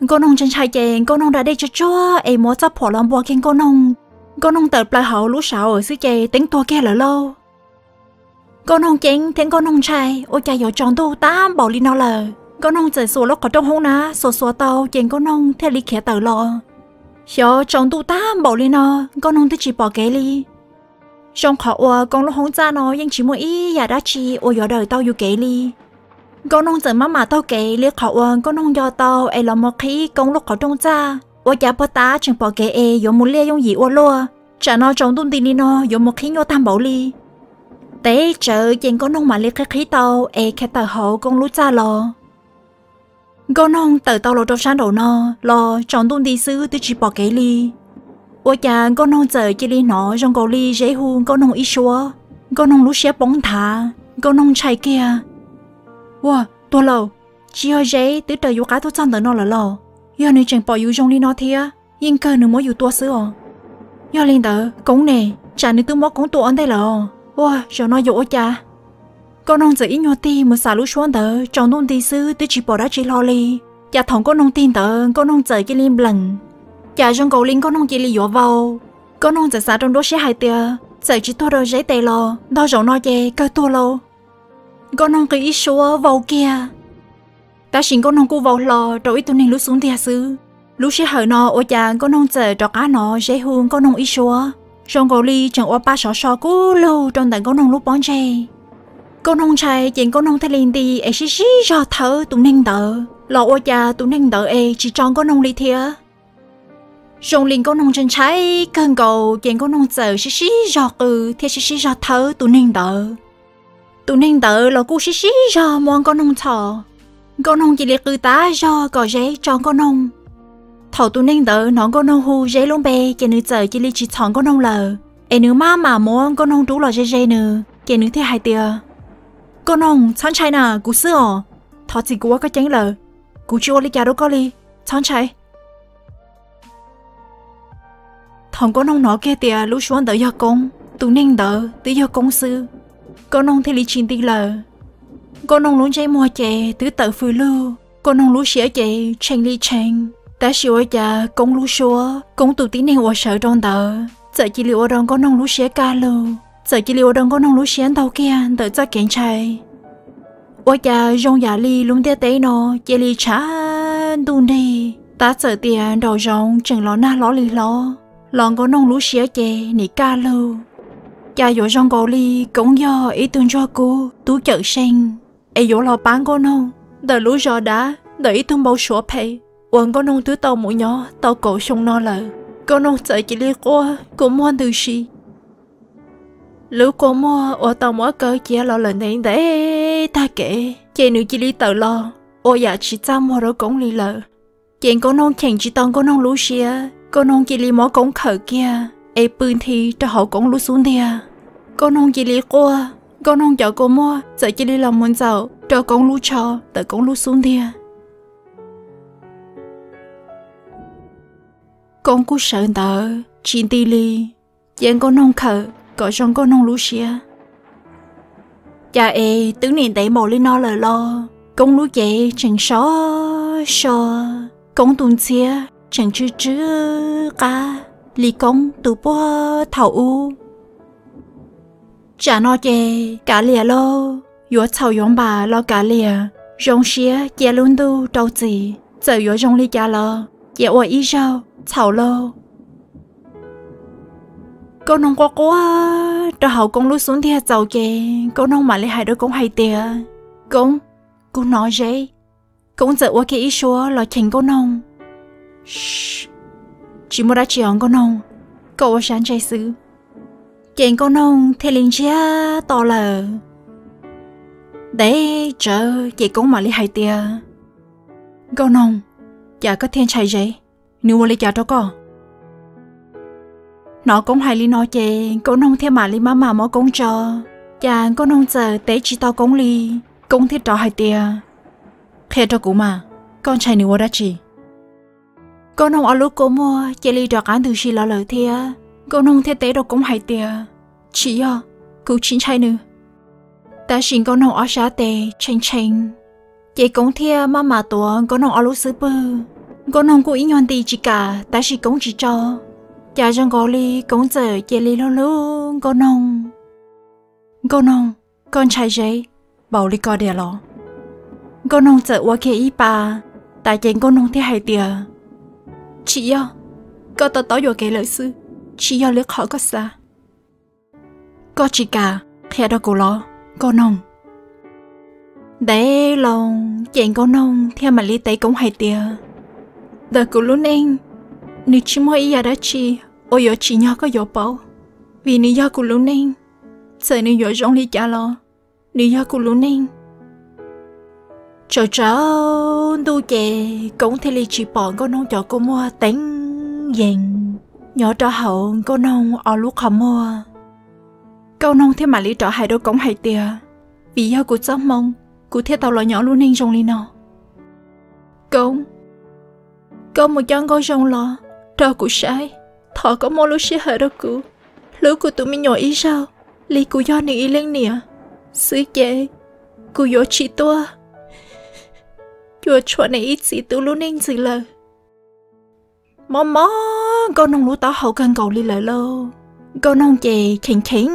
Nkauj Noog ntshai ntshai ces Nkauj Noog da dej tsuag tsuag es muab txoj phuam los npua kiag Nkauj Noog. Nkauj Noog tawm plaws hauv lub shower xwb ces teeb tuag kiag lawm lauj. Nkauj Noog ceeb thiab Nkauj Noog ntshai ua cas yuav tsaus ntuj tab npaum li no lawm. Nkauj Noog txawm xuas lub qhov rooj hoob nab xuas xuas tau ces Nkauj Noog thiaj li khiav tawm los. Xyov tsaus ntuj tab npaum li no, Nkauj Noog twb tsis pom kev li. Zoo qhov uas Koob lub hoob txaj no yeej tsis muaj ib yam dab tsi uas yuav dawm tau yus kev li. Nkauj Noog txawm maj mam taug kev li qhov uas Nkauj Noog nco tau es los mus qhib Koob lub qhov rooj txaj, ua cas puag ta tseem pom kev es yuav mus liaj yooj yim ua luaj. Tsam no tsaus ntuj nti li no yuav mus qhib nyuaj tag npaum li. Teb tsawv ces Nkauj Noog mam li qhib qhib tau es khiav tawm hauv Koob lub txaj los. Nkauj Noog tawm tau los rau sab nraum no los tsaus ntuj nti xwb twb tsis pom kev li. Ua cas Nkauj Noog txawm cia li hnov zoo nkaus li Zeb hu Nkauj Noog ib suab. Nkauj Noog lub siab poob nthav, Nkauj Noog ntshai kiag. Ua, tuag lauj, tsis yog Zeb twb raws yus qab tuaj txog ntawm no lawm los? Yog nws tseem pom yus zoo li no thiab, yeej kawg nws muab yus tua xwb os. Yog li ntawd Koob ne, tsam nws twb muab Koob tua ua ntej lawm os. Ua, zaum no yuav ua cas? Nkauj Noog txawm ib nyuag tig mus xav lub suab ntawd, tsaus ntuj nti xwb twb tsis pom dab tsi hlo li. Cas thaum Nkauj Noog tig ntawd Nkauj Noog txawm cia li nplees. Cas zoo nkaus li Nkauj Noog cia li yuav vau. Nkauj Noog txawm xav rau nruab siab hais tias txawm tsis tuag rau Zeb tes los ntog zaum no ces kawg tuag lauj. Nkauj Noog qw ib suab vau kiag. Tab sis Nkauj Noog kuj vau hlo rau ib tug neeg lub xub ntiag xwb. Lub sij hawm no ua cas Nkauj Noog txawm rov qab hnov Zeb hu Nkauj Noog ib suab, zoo nkaus li tseem ua pa sov so kub lug rau ntawm Nkauj Noog lub pob ntseg. Nkauj Noog ntshai ces Nkauj Noog thiaj li nti es sib sib zog thawb tus neeg ntawd los ua cas tus neeg ntawd es tsis tso Nkauj Noog li thiab. Zoo li Nkauj Noog ntshai ntshai kawg nkaus ces Nkauj Noog txawm sib sib zog qw thiab sib sib zog thawb tus neeg ntawd. Tus neeg ntawd los kuj sib sib zog muab Nkauj Noog txhom. Nkauj Noog cia li qw tag zog kom Zeb tso Nkauj Noog. Thaum tus neeg ntawd hnov Nkauj Noog hu Zeb lub npe ces nws txawm cia li tsis txhom Nkauj Noog lawm, es nws maj mam muab Nkauj Noog rub los ze ze nws, ces nws thiaj hais tias, Nkauj Noog, txhob ntshai na, kuv xwb os. Thov txim kuv ua koj ceeb lawm, kuv tsis ua li cas rau koj li, txhob ntshai. Thaum Nkauj Noog hnov kiag tias lub suab ntawd yog Koob, tus neeg ntawd twb yog Koob xwb, Nkauj Noog thiaj li tsis nti lawm. Nkauj Noog lub ntsej muag ces twb tawm fws lug, Nkauj Noog lub siab ces tshee li tshee. Tab sis ua cas Koob lub suab, Koob tus tib neeg uas sawv rau ntawd txawm cia li ua rau Nkauj Noog lub siab kaj lug, txawm cia li ua rau Nkauj Noog lub siab ntaug kiag ntawm txoj kev ntshai. Ua cas zoo yam li lub ntiaj teb no cia li tshav ntuj nrig, tab txawm tias nraum zoov tseem los nag hlob li hlob, los Nkauj Noog lub siab ces nim kaj lug. Cas yuav zoo nkaus li Koob yog ib tug ntsuag kub tub cawm seej, es yuav los pab Nkauj Noog ntawm lub zos dab ntawm ib tug npau suav phem uas Nkauj Noog twb tau mus nyob tau kaum xyoo no lawm. Nkauj Noog txawm cia li quaj kua muag ntws si. Lub kua muag uas tau muab kaw cia los lawm ntev ntev tag kev ces nws cia li tawm los ua yam tsis txaj muag rau Koob li lawm. Ces Nkauj Noog cheem tsis tau Nkauj Noog lub siab, Nkauj Noog cia li muab Koob khawm kiag es pw nthi rau hauv Koob lub xub ntiag. Nkauj Noog cia li quaj, Nkauj Noog cov kua muag txawm cia li los mus ntxaum rau Koob lub tsho ntawm Koob lub xub ntiag. Koob kuj sawv ntawd tsis nti li, cia Nkauj Noog khawm kom zoo Nkauj Noog lub siab. Cas es twb nim ntev npaum li no lawm los Koob lub cev tseem sov so, Koob tus ntxhiab tseem tsw tsw qab li Koob tus puag thaum ub. Tsam no ces kav liam lauj, yuav txhaum yuav npam los kav liam, zoo siab cia lub ntuj rau txim, txawm yuav zoo li cas los cia ua ib zaug txhaum lauj. Nkauj Noog quaj quaj rau hauv Koob lub xub ntiag txaus ces Nkauj Noog mam li hais rau Koob hais tias, Koob, kuv hnov zeb. Koob txawm ua kiag ib suab los cheem Nkauj Noog. Tsis muaj dab tsi os Nkauj Noog, koj ua sab ntsej xwb. Ces Nkauj Noog thiaj li ntsiag to lawm. Ntev tsawv ces Koob mam li hais tias, Nkauj Noog, cas koj thiaj ntshai zeb? Nws ua li cas rau koj? Hnov Koob hais li no ces Nkauj Noog thiaj mam li maj mam muab Koob tso. Cas Nkauj Noog txawm teb tsis tau Koob li. Koob thiaj rov hais tias, Qhia rau kuv mas, koj ntshai nws ua dab tsi? Nkauj Noog ob lub kua muag cia li rov qab ntws si los lawm thiab. Nkauj Noog thiaj teb rau Koob hais tias, Tsis yog, kuv tsis ntshai nws. Tab sis Nkauj Noog ob sab tes tshee tshee, ces Koob thiaj maj mam tuav Nkauj Noog ob lub xub pwg. Nkauj Noog kuj ib nyuag nti tsis kam tab sis Koob tsis tso. Cas zoo nkaus li Koob txawm cia li hlub hlub Nkauj Noog. Nkauj Noog, koj ntshai zeb npaum li ko diam los? Nkauj Noog txawm ua kiag ib pa, tas ces Nkauj Noog thiaj hais tias, Tsis yog, koj to taub yuam kev lawm xwb, tsis yog li qhov koj xav. Koj tsis kam qhia rau kuv los Nkauj Noog? Ntev loo ces Nkauj Noog thiaj mam li teb Koob hais tias, Ntawm kuv lub neej, nws tsis muaj ib yam dab tsi uas yuav tsim nyog koj yuav paub, vim nws yog kuv lub neej. Txawm nws yuav zoo li cas los nws yog kuv lub neej. Tsaus tsaus ntuj ces Koob thiaj li tsis pom Nkauj Noog cov kua muag teeb yees nyob rau hauv Nkauj Noog ob lub qhov muag. Nkauj Noog thiaj mam li rov hais rau Koob hais tias, Vim yog kuv txoj hmoo, kuv thiaj tau los nyob lub neej zoo li no. Koob, koj mus coj Nkauj Zoo los rau kuv saib, thov koj muab lub sij hawm rau kuv, hlub kuv tus me nyuam ib zaug li kuv yog nws ib leej niam xwb ces kuv yuav tsis tuaj cuam tshuam nws ib txiv tub lub neej ntxiv lawm. Mob mob Nkauj Noog lub taub hau kawg nkaus li lawm lauj. Nkauj Noog ces cheem cheem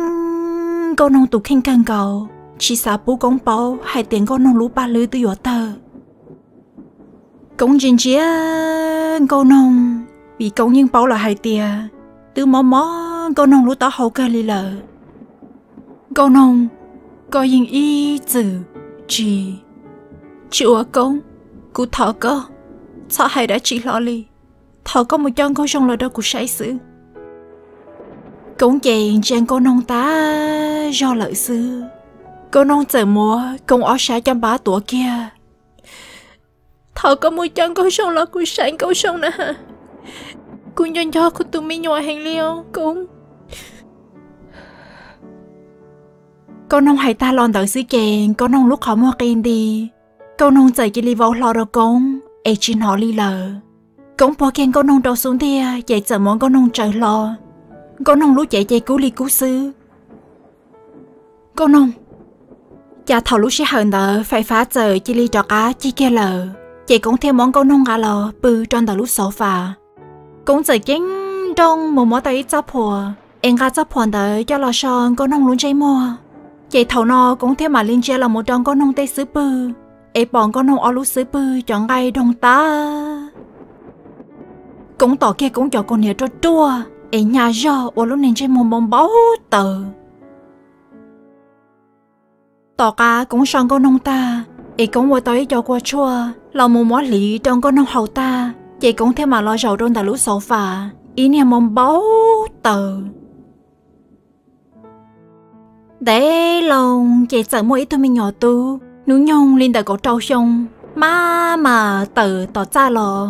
Nkauj Noog tus kheej kawg nkaus, tsis xav pub Koob paub hais tias Nkauj Noog lub paj hlwb twb yuav tawg. Koob ntsia ntsia Nkauj Noog, vim Koob yeej paub lawm hais tias twb mob mob Nkauj Noog lub taub hau kawg li lawm. Nkauj Noog, koj yeej ib txwm tsis, tsis ua Koob, kuv thov koj, txhob hais dab tsi hlo li, thov koj mus coj Nkauj Zoo los rau kuv saib xwb. Koob ces ntsia Nkauj Noog tag zog lawm xwb. Nkauj Noog txawm muab Koob ob sab caj npab tuav kiag. Thov koj mus coj Nkauj Zoo los kuv saib Nkauj Zoo na. Kuv nco nco kuv tus me nyuam heev li os Koob. Nkauj Noog hais tag los ntawd xwb ces Nkauj Noog lub qhov muag qi nti. Nkauj Noog txawm cia li vau hlo rau Koob es tsis hnov li lawm. Koob puag kiag Nkauj Noog rau xub ntiag ces txawm muab Nkauj Noog tsaws hlo. Nkauj Noog lub cev ces kub li kub xwb. Nkauj Noog, cas thaum lub sij hawm ntawd fais fab txawm cia li rov qab cig kiag lawm, ces Koob thiaj muab Nkauj Noog nqa los pw rau ntawm lub xauv fas. Koob txawm ceeb nrooj mus muab tau ib txoj phuam es nqa txoj phuam ntawd coj los so Nkauj Noog lub ntsej muag. Ces thaum no Koob thiaj mam li ntsia los mus rau Nkauj Noog tej xub pwg, es pom Nkauj Noog ob lub xub pwg cov nqaij doog tag. Koob tom kiag Koob cov kaus hniav ruaj ruaj es nyas zog ua lub niag ntsej muag npau npau taws. Tom qab Koob so Nkauj Noog tag, es Koob ua tau ib co kua tshuaj los mus muab hliv rau Nkauj Noog haus tag, ces Koob thiaj mam los zaum rau ntawm lub xauv fas ib niag npau npau taws. Ntev loo ces txawm muaj ib tug me nyuam tub hnub nyoog li ntawm kaum rau xyoo, maj mam tawm tom txaj los.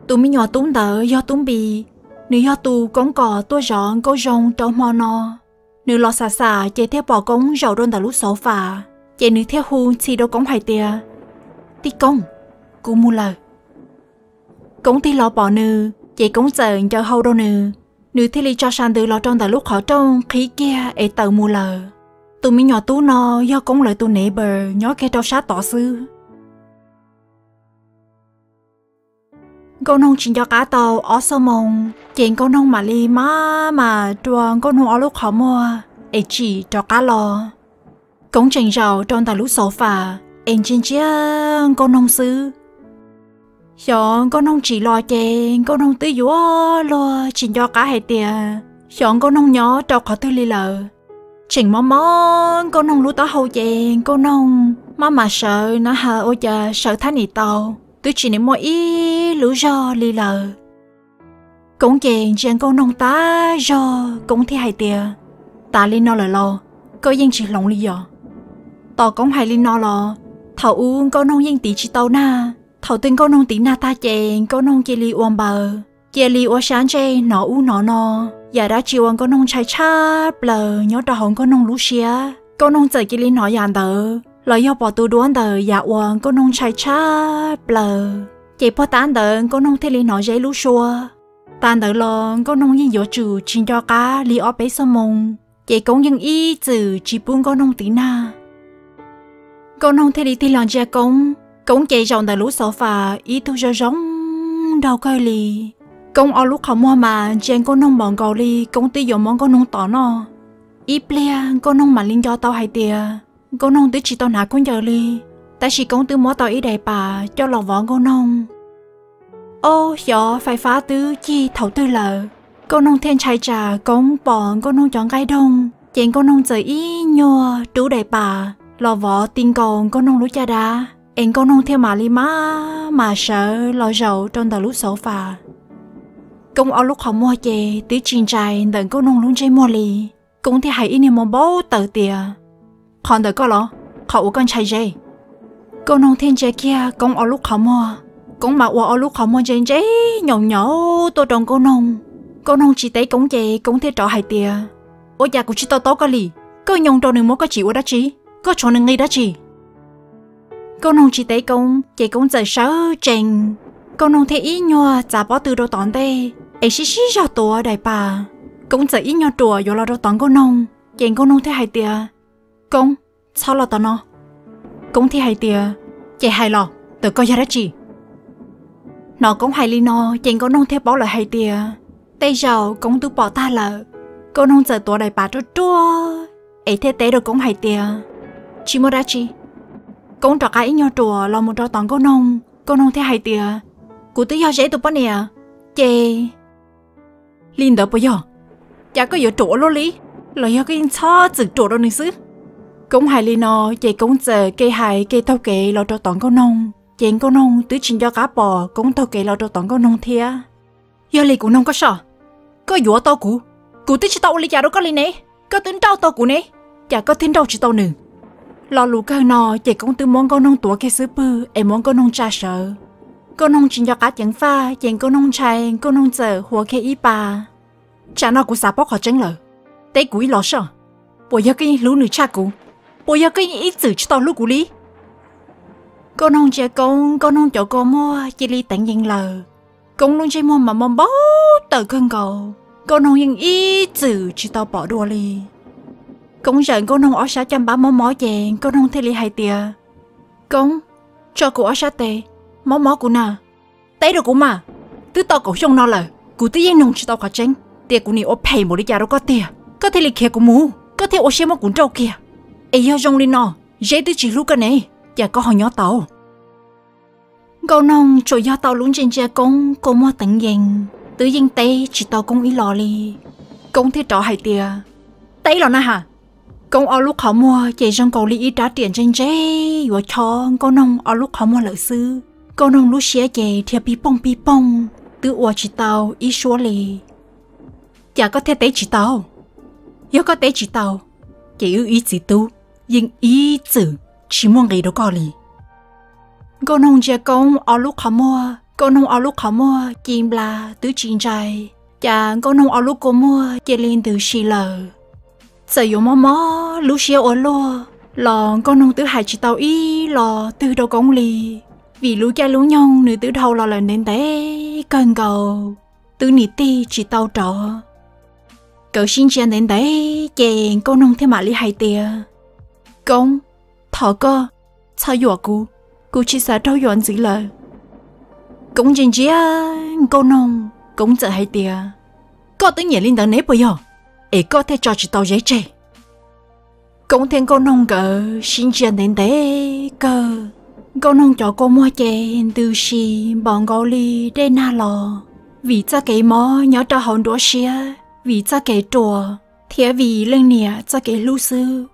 Tus me nyuam tub ntawd yog tub Npis, nws yog tus Koob kom tuaj zov nkauj zoo rau hmo no. Nws los xam xam ces thiaj pom Koob zaum rau ntawm lub xauv fas, ces nws thiaj hu ntxhi rau Koob hais tias, Tij Koob, kuv mus lawm. Koob tig los pom nws ces Koob txawm ncaws hau rau nws, nws thiaj li tso sas ntws los rau ntawm lub qhov rooj qhib kiag es tawm mus lawm. Tus me nyuam tub no yog Koob lawv tus neighbor nyob kiag rau sab tod xwb. Nkauj Noog tsis nco qab tau ob xuab moos ces Nkauj Noog mam li maj mam rua Nkauj Noog ob lub qhov muag es tsim rov qab los. Koob tseem zaum rau ntawm lub xauv fas es ntsia ntsia Nkauj Noog xwb. Xyov Nkauj Noog tsim los ces Nkauj Noog twb yuav luag tsis nco qab hais tias xyov Nkauj Noog nyob rau qhov twg li lawm. Tseem mob mob Nkauj Noog lub taub hau ces Nkauj Noog maj mam sawv na has ua cas sawv thab nim tau, twb tsis nim muaj ib lub zog li lawm. Koob ces ntsia Nkauj Noog tag zog Koob thiaj hais tias, Tas li no lawm los koj yeej tsis hloov li yom? Tos Koob hais li no los, thaum ub Nkauj Noog yeej tiv tsis tau nag. Thaum twg Nkauj Noog tiv nag tag ces Nkauj Noog cia li ua npaws, cia li ua sab ntsej hnov ub hnov no. Yam dab tsi uas Nkauj Noog ntshai tshaj plaws nyob rau hauv Nkauj Noog lub siab, Nkauj Noog txawm cia li hnov yam ntawd los yog pom tus duab ntawm yam uas Nkauj Noog ntshai tshaj plaws. Ces puag ta ntawd Nkauj Noog thiaj li hnov Zeb lub suab. Tas ntawd los Nkauj Noog yeej yuav tsum tsis nco qab li ob peb xuab moos, ces Koob yeej ib txwm tsis pub Nkauj Noog tiv nag. Nkauj Noog thiaj li tig los ntsia Koob. Koob ces zaum ntawm lub xauv fas ib tug zoo zoo nraug kawg li. Koob ob lub qhov muag mas ntsia Nkauj Noog npaum nkaus li Koob twb yuav muab Nkauj Noog tom noj. Ib pliag Nkauj Noog mam li nco tau hais tias Nkauj Noog twb tsis tau hnav khaub ncaws li, tab sis Koob twb muab tau ib daim pam coj los vov Nkauj Noog. Ob xyov fais fab twb cig thaum twg lawm, Nkauj Noog thiaj ntshai tsam Koob pom Nkauj Noog cov nqaij doog, ces Nkauj Noog txawm ib nyuag rub daim pam los vov ti nkaus Nkauj Noog lub caj dab, es Nkauj Noog thiaj mam li maj mam sawv los zaum rau ntawm lub xauv fas. Koob ob lub qhov muag ces twb tsis ntsais ntawm Nkauj Noog lub ntsej muag li. Koob thiaj hais ib niag mob npau taws tias, Qhov ntawm koj los? Qhov uas koj ntshai Zeb? Nkauj Noog thiaj ntsia kiag Koob ob lub qhov muag. Koob mas ua ob lub qhov muag ntse ntse nyaum nyaum tuaj rau Nkauj Noog. Nkauj Noog tsis teb Koob ces Koob thiaj rov hais tias, Ua cas kuv tsis tau taub koj li? Koj nyoo rau nws muab koj tsim ua dab tsi? Koj tshuav nws nqi dab tsi? Nkauj Noog tsis teb Koob ces Koob txawm sawv tsees. Nkauj Noog thiaj ib nyuag txav pob tw rau tom ntej es sib sib zog tuav daim pam. Koob txawm ib nyuag ruam yuav los rau tom Nkauj Noog ces Nkauj Noog thiaj hais tias, Koob, txhob los tom no. Koob thiaj hais tias, Ces hais los, ntawm koj yog dab tsi? Hnov Koob hais li no ces Nkauj Noog thiaj paub lawm hais tias tej zaum Koob twb pom tag lawm. Nkauj Noog txawm tuav daim pam ruaj ruaj es thiaj teb rau Koob hais tias, Tsis muaj dab tsi. Koob rov qab ib nyuag ruam los mus rau tom Nkauj Noog, Nkauj Noog thiaj hais tias, Kuv twb yog Zeb tus poj niam, ces... Li ntawd puas yog? Cas koj yuav ruam ua luaj li? Los yog koj yeej txhob txwm ruam rau nws xwb. Koob hais li no ces Koob txawm kev hais kev taug kev los rau tom Nkauj Noog, ces Nkauj Noog twb tsis nco qab pom Koob taug kev los rau tom Nkauj Noog thiab. Yog li kuv noog koj soj, koj yuav tau kuv, kuv twb tsis tau ua li cas rau koj li ne, koj twb nrauj tau kuv ne, cas koj thiaj nrauj tsis tau nws? Lo lus kawg no ces Koob twb muab Nkauj Noog tuav kiag xub pwg es muab Nkauj Noog tsa sawv. Nkauj Noog tsis nco qab ceev faj ces Nkauj Noog ntshai Nkauj Noog txawm huav kiag ib pas. Tsam no kuv xav paub qhov tseeb lawm, teb kuv ib los soj, puas yog koj yeej hlub nws tshaj kuv? Puas yog koj yeej ib txwm tsis tau hlub kuv li? Nkauj Noog ntsia Koob, Nkauj Noog cov kua muag cia li teev yees lawm. Koob lub ntsej muag mas mob npau taws kawg nkaus, Nkauj Noog yeej ib txwm tsis tau pom dua li. Koob zawm Nkauj Noog ob sab caj npab mob mob ces Nkauj Noog thiaj li hais tias, Koob, tso kuv ob sab tes, mob mob kuv na. Teb rau kuv mas, twb tau kaum xyoo no lawm kuv twb yeej noog tsis tau qhov tseeb tias kuv nim ua phem npaum li cas rau koj tiag koj thiaj li khiav kuv mus, koj thiaj ua siab muab kuv nrauj kiag. Es yog zoo li no, Zeb twb tsis hlub koj ne, cas koj ho nyob tau? Nkauj Noog tsuas yog tau lub ntsia ntsia Koob kua muag teev yees, twb yeej teb tsis tau Koob ib los li. Koob thiaj rov hais tias, Teb los na has. Koob ob lub qhov muag ces zoo nkaus li ib rab riam ntse ntse yuav chob Nkauj Noog ob lub qhov muag lawm xwb. Nkauj Noog lub siab ces dhia pig poog pig poog, twb ua tsis tau ib suab li. Cas koj thiaj teb tsis tau? Yog koj teb tsis tau, ces wb ib txiv tub yeej ib txwm tsis muaj nqis rau koj li. Nkauj Noog ntsia Koob ob lub qhov muag, Nkauj Noog ob lub qhov muag ci nplas twb tsis ntsais, cas Nkauj Noog ob lub kua muag cia li ntws si lawm. Txawm yuav mob mob lub siab ua luaj los Nkauj Noog twb hais tsis tau ib los twg rau Koob li, vim lub caij lub nyoog nws twb dhau los lawm ntev ntev kawg nkaus, twb nim tig tsis tau rov. Nkawd sib ntsia ntev ntev ces Nkauj Noog thiaj mam li hais tias, Koob, thov koj, txhob yuam kuv, kuv tsis xav raug yuam ntxiv lawm. Koob ntsia ntsia Nkauj Noog, Koob txawm hais tias, Koj twb nyiam li ntawd ne puas yog, es koj thiaj tso tsis tau Zeb tseg? Koob thiab Nkauj Noog nkawd sib ntsia ntev ntev kawg, Nkauj Noog cov kua muag ces ntws si npaum nkaus li dej nag los, vim txoj kev mob nyob rau hauv nruab siab, vim txoj kev ruam, thiab vim leej niam txoj kev hlub xwb,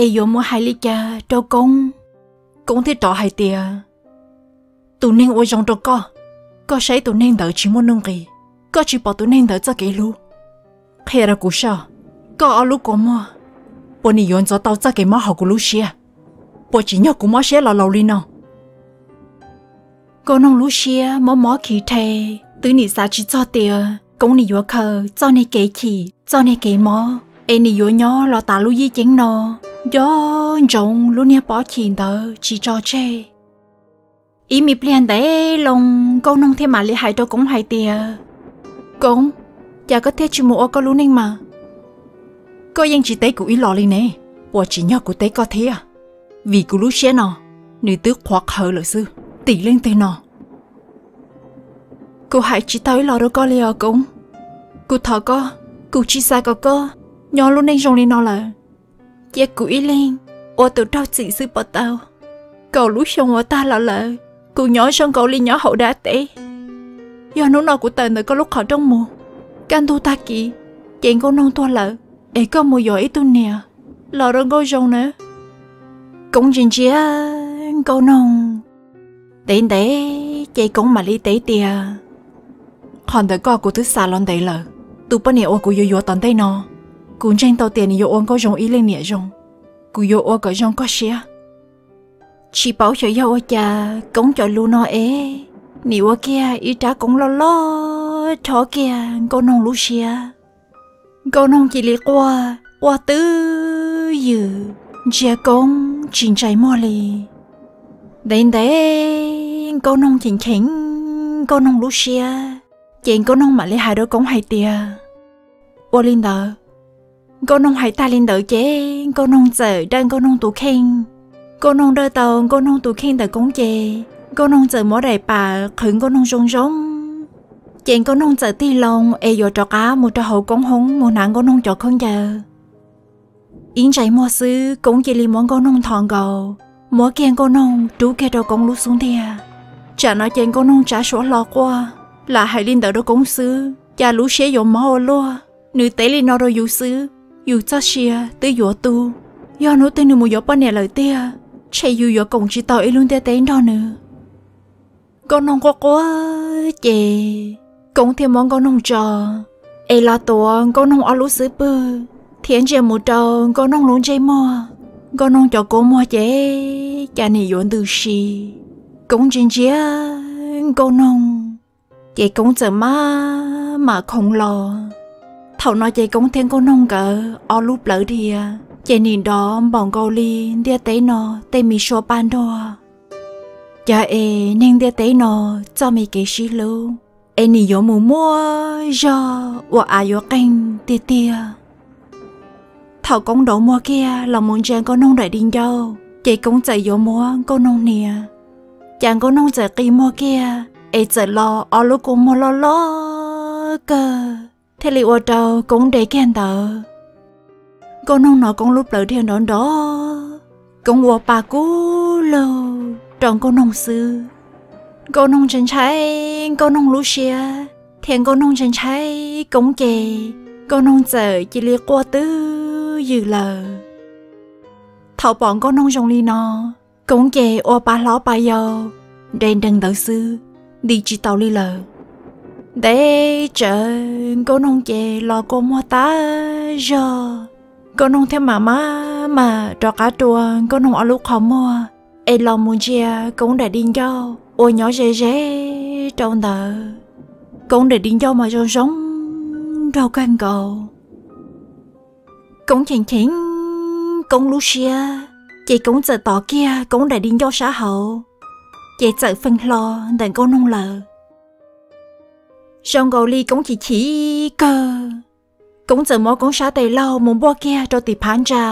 es yuav mus hais li cas rau Koob. Koob thiaj rov hais tias, Tus neeg ua zoo rau koj, koj saib tus neeg ntawd tsis muaj nuj nqis, koj tsis pom tus neeg ntawd txoj kev hlub. Qhia rau kuv soj, koj ob lub kua muag, puas nim yuav ntxuav tau txoj kev mob hauv kuv lub siab? Puas tsim nyog kuv mob siab los laus li no? Nkauj Noog lub siab mob mob khi rhe, twb nim xav tsis txog tias Koob nim yuav khaws txoj niag kev chim, txoj niag kev mob es nim yuav nyob los tas lub yij ceeb no, nco ntsoov lub niag pob chim ntawd tsis tso tseg. Ib me pliag ntev loo Nkauj Noog thiaj mam li hais rau Koob hais tias, Koob, cas koj thiaj tsis mus ua koj lub neej mas? Koj yeej tsis teb kuv ib los li ne, puas tsim nyog kuv teb koj thiab? Vim kuv lub siab no, nws twb qhuav qhawv lawm xwb, tim leej twg no. Kuv hais tsis tau ib los rau koj li os Koob. Kuv thov koj, kuv tsis xav kom koj nyob lub neej zoo li no lawm. Cia kuv ib leeg ua tus raug txim xwb puas tau? Kaum lub xyoo uas tag los lawm, kuv nyob zoo nkaus li nyob hauv dab teb. Yog hnub no kuv tawm ntawm koj lub qhov rooj mus, kaj ntug tag kis ces Nkauj Noog tuag lawm, es koj mus yuav ib tug niam los rau Nkauj Zoo na. Koob ntsia ntsia Nkauj Noog ntev ntev ces Koob mam li teb tias, Qhov ntawd koj kuv twb xav los ntev lawm. Tus poj niam uas kuv yuav yuav tom ntej no, kuv ntseeg tau tias nws yuav ua Nkauj Zoo ib leej niam zoo. Kuv yuav ua kom zoo koj siab. Tsis paub xyov yog ua cas Koob cov lus no es nim ua kiag ib rab koob loj loj chob kiag Nkauj Noog lub siab. Nkauj Noog cia li quaj quaj twb ywm, ntsia Koob tsis ntsais muag li. Ntev ntev Nkauj Noog cheem cheem Nkauj Noog lub siab, ces Nkauj Noog mam li hais rau Koob hais tias, Ua li ntawd. Nkauj Noog hais tag li ntawd ces Nkauj Noog txawm dawj Nkauj Noog tus kheej. Nkauj Noog dawj tau Nkauj Noog tus kheej ntawm Koob ces Nkauj Noog txawm muab daim pam qhwv Nkauj Noog zoo zoo. Ces Nkauj Noog txawm tig loo es yuav rov qab mus rau hauv Koob hoob mus hnav Nkauj Noog cov khaub ncaws. Ib ntsais muag xwb Koob cia li muab Nkauj Noog nthos nkaus, muab kiag Nkauj Noog rub kiag rau Koob lub xub ntiag. Tsam no ces Nkauj Noog tsav suab hlo quaj, lam hais li ntawd rau Koob xwb cas lub siab yuav mob ua luaj. Nws teb li no rau yus xwb, yus txoj sia twb yuav tu. Yog hnub twg nws mus yuav poj niam lawm tiag, ntshe yus yuav koom tsis tau ib lub ntiaj teb nrog nws. Nkauj Noog quaj quaj ces Koob thiaj muab Nkauj Noog tso, es los tuav Nkauj Noog ob lub xub pwg, thiab ntsia mus rau Nkauj Noog lub ntsej muag. Nkauj Noog cov kua muag ces cas nim yuav ntws si. Koob ntsia ntsia Nkauj Noog, ces Koob txawm maj mam khoov los. Thaum no ces Koob thiab Nkauj Noog nkawd ob lub plawv dhia, ces nim nrov npaum nkaus li ntiaj teb no tej me suab paj nruag. Cas es neeg ntiaj teb no txoj me kev sib hlub es nim yuav mus muaj zog ua av yuav qeeg tiag tiag. Thaum Koob nrauv muag kiag los mus ntsia Nkauj Noog daim di ncauj, ces Koob txawm yuav muab Nkauj Noog hnia. Cas Nkauj Noog txawm qi muag kiag es txawm los ob lub kua muag loj loj kawg, thiaj li ua rau Koob nres kiag ntawd. Nkauj Noog hnov Koob lub plawv dhia nrov nrov, Koob ua pa kub lug rau Nkauj Noog xwb. Nkauj Noog ntshai ntshai Nkauj Noog lub siab, thiab Nkauj Noog ntshai ntshai Koob ces Nkauj Noog txawm cia li quaj twb ywm lawm. Thaum pom Nkauj Noog zoo li no, Koob ces ua pa hlob pa yau, nres nrees ntawd xwb, nti tsis taus li lawm. Ntev tsawv Nkauj Noog ces los kua muag tag zog, Nkauj Noog thiaj mam maj mam rov qab rua Nkauj Noog ob lub qhov muag es los mus ntsia Koob daim di ncauj uas nyob ze ze rau ntawd. Koob daim di ncauj mas zoo zoo nraug kawg nkaus. Koob cheem cheem Koob lub siab, ces Koob txawm tom kiag Koob daim di ncauj sab hauv, ces txawm feej hlo ntawm Nkauj Noog lawm. Zoo nkaus li Koob chim chim kawg, Koob txawm muab Koob sab tes laug mus npuaj kiag rau tim phab ntsa,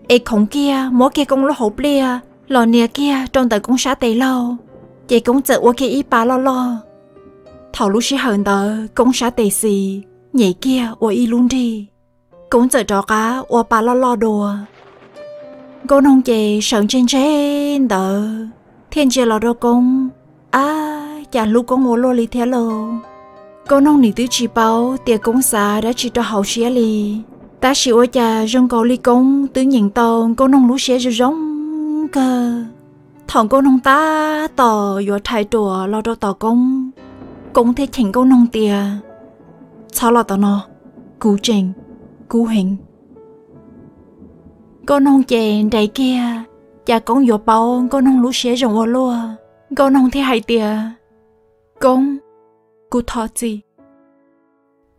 es khoov kiag muab kiag Koob lub hauv pliaj los nias kiag rau ntawm Koob sab tes laug, ces Koob txawm ua kiag ib pa loj loj. Thaum lub sij hawm ntawd Koob sab tes xis nyem kiag ua ib lub nrig, Koob txawm rov qab ua pa loj loj dua. Nkauj Noog ces sawv ntseg ntseg ntawd thiaj ntsia los rau Koob, ab, cas hlub Koob ua luaj li thiab lauj. Nkauj Noog nim twb tsis paub tias Koob xav dab tsi rau hauv siab li, tab sis ua cas zoo nkaus li Koob twb nyeem tau Nkauj Noog lub siab zoo zoo kawg. Thaum Nkauj Noog tab tom yuav rhais ruam los rau tom Koob, Koob thiaj cheem Nkauj Noog tias, txhob los tom no, kuv tseem kub heev. Nkauj Noog ces nres kiag, cas Koob yuav paub Nkauj Noog lub siab zoo ua luaj. Nkauj Noog thiaj hais tias, Koob, kuv thov txim.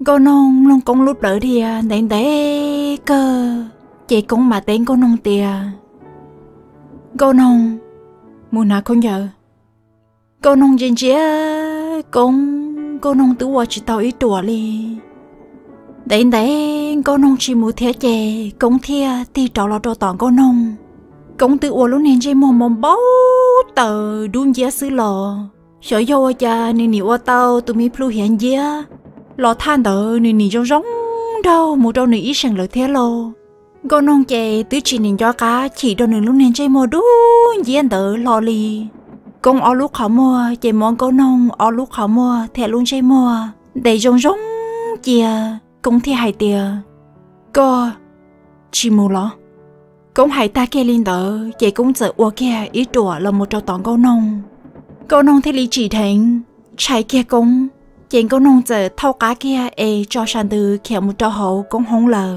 Nkauj Noog mloog Koob lub plawv dhia ntev ntev kawg, ces Koob mam teb Nkauj Noog tias, Nkauj Noog, mus hnav khaub ncaws. Nkauj Noog ntsia ntsia Koob, Nkauj Noog twb ua tsis tau ib ruam li. Ntev ntev Nkauj Noog tsis mus thiab ces Koob thiaj tig rov los rau tom Nkauj Noog. Koob twb ua lub niag ntsej muag npau npau taws dub nciab xwb los, xyov yog ua cas nws nim ua tau tus me plhu hiav nciab los thaj ntawd nws nim zoo zoo nraug mus rau nws ib seem lawm thiab lauj. Nkauj Noog ces twb tsis nim nco qab chim rau nws lub niag ntsej muag dub nciab ntawd hlo li. Koob ob lub qhov muag ces muab Nkauj Noog ob lub qhov muag thiab lub ntsej muag ntes zoo zoo cia. Koob thiaj hais tias, koj tsis mus los? Koob hais tag kiag li ntawd ces Koob txawm ua kiag ib ruam los mus rau tom Nkauj Noog. Nkauj Noog thiaj li tsim dheev, ntshai kiag Koob, ces Nkauj Noog txawm thauj qab kiag es tso sas ntws khiav mus rau hauv Koob hoob lawm.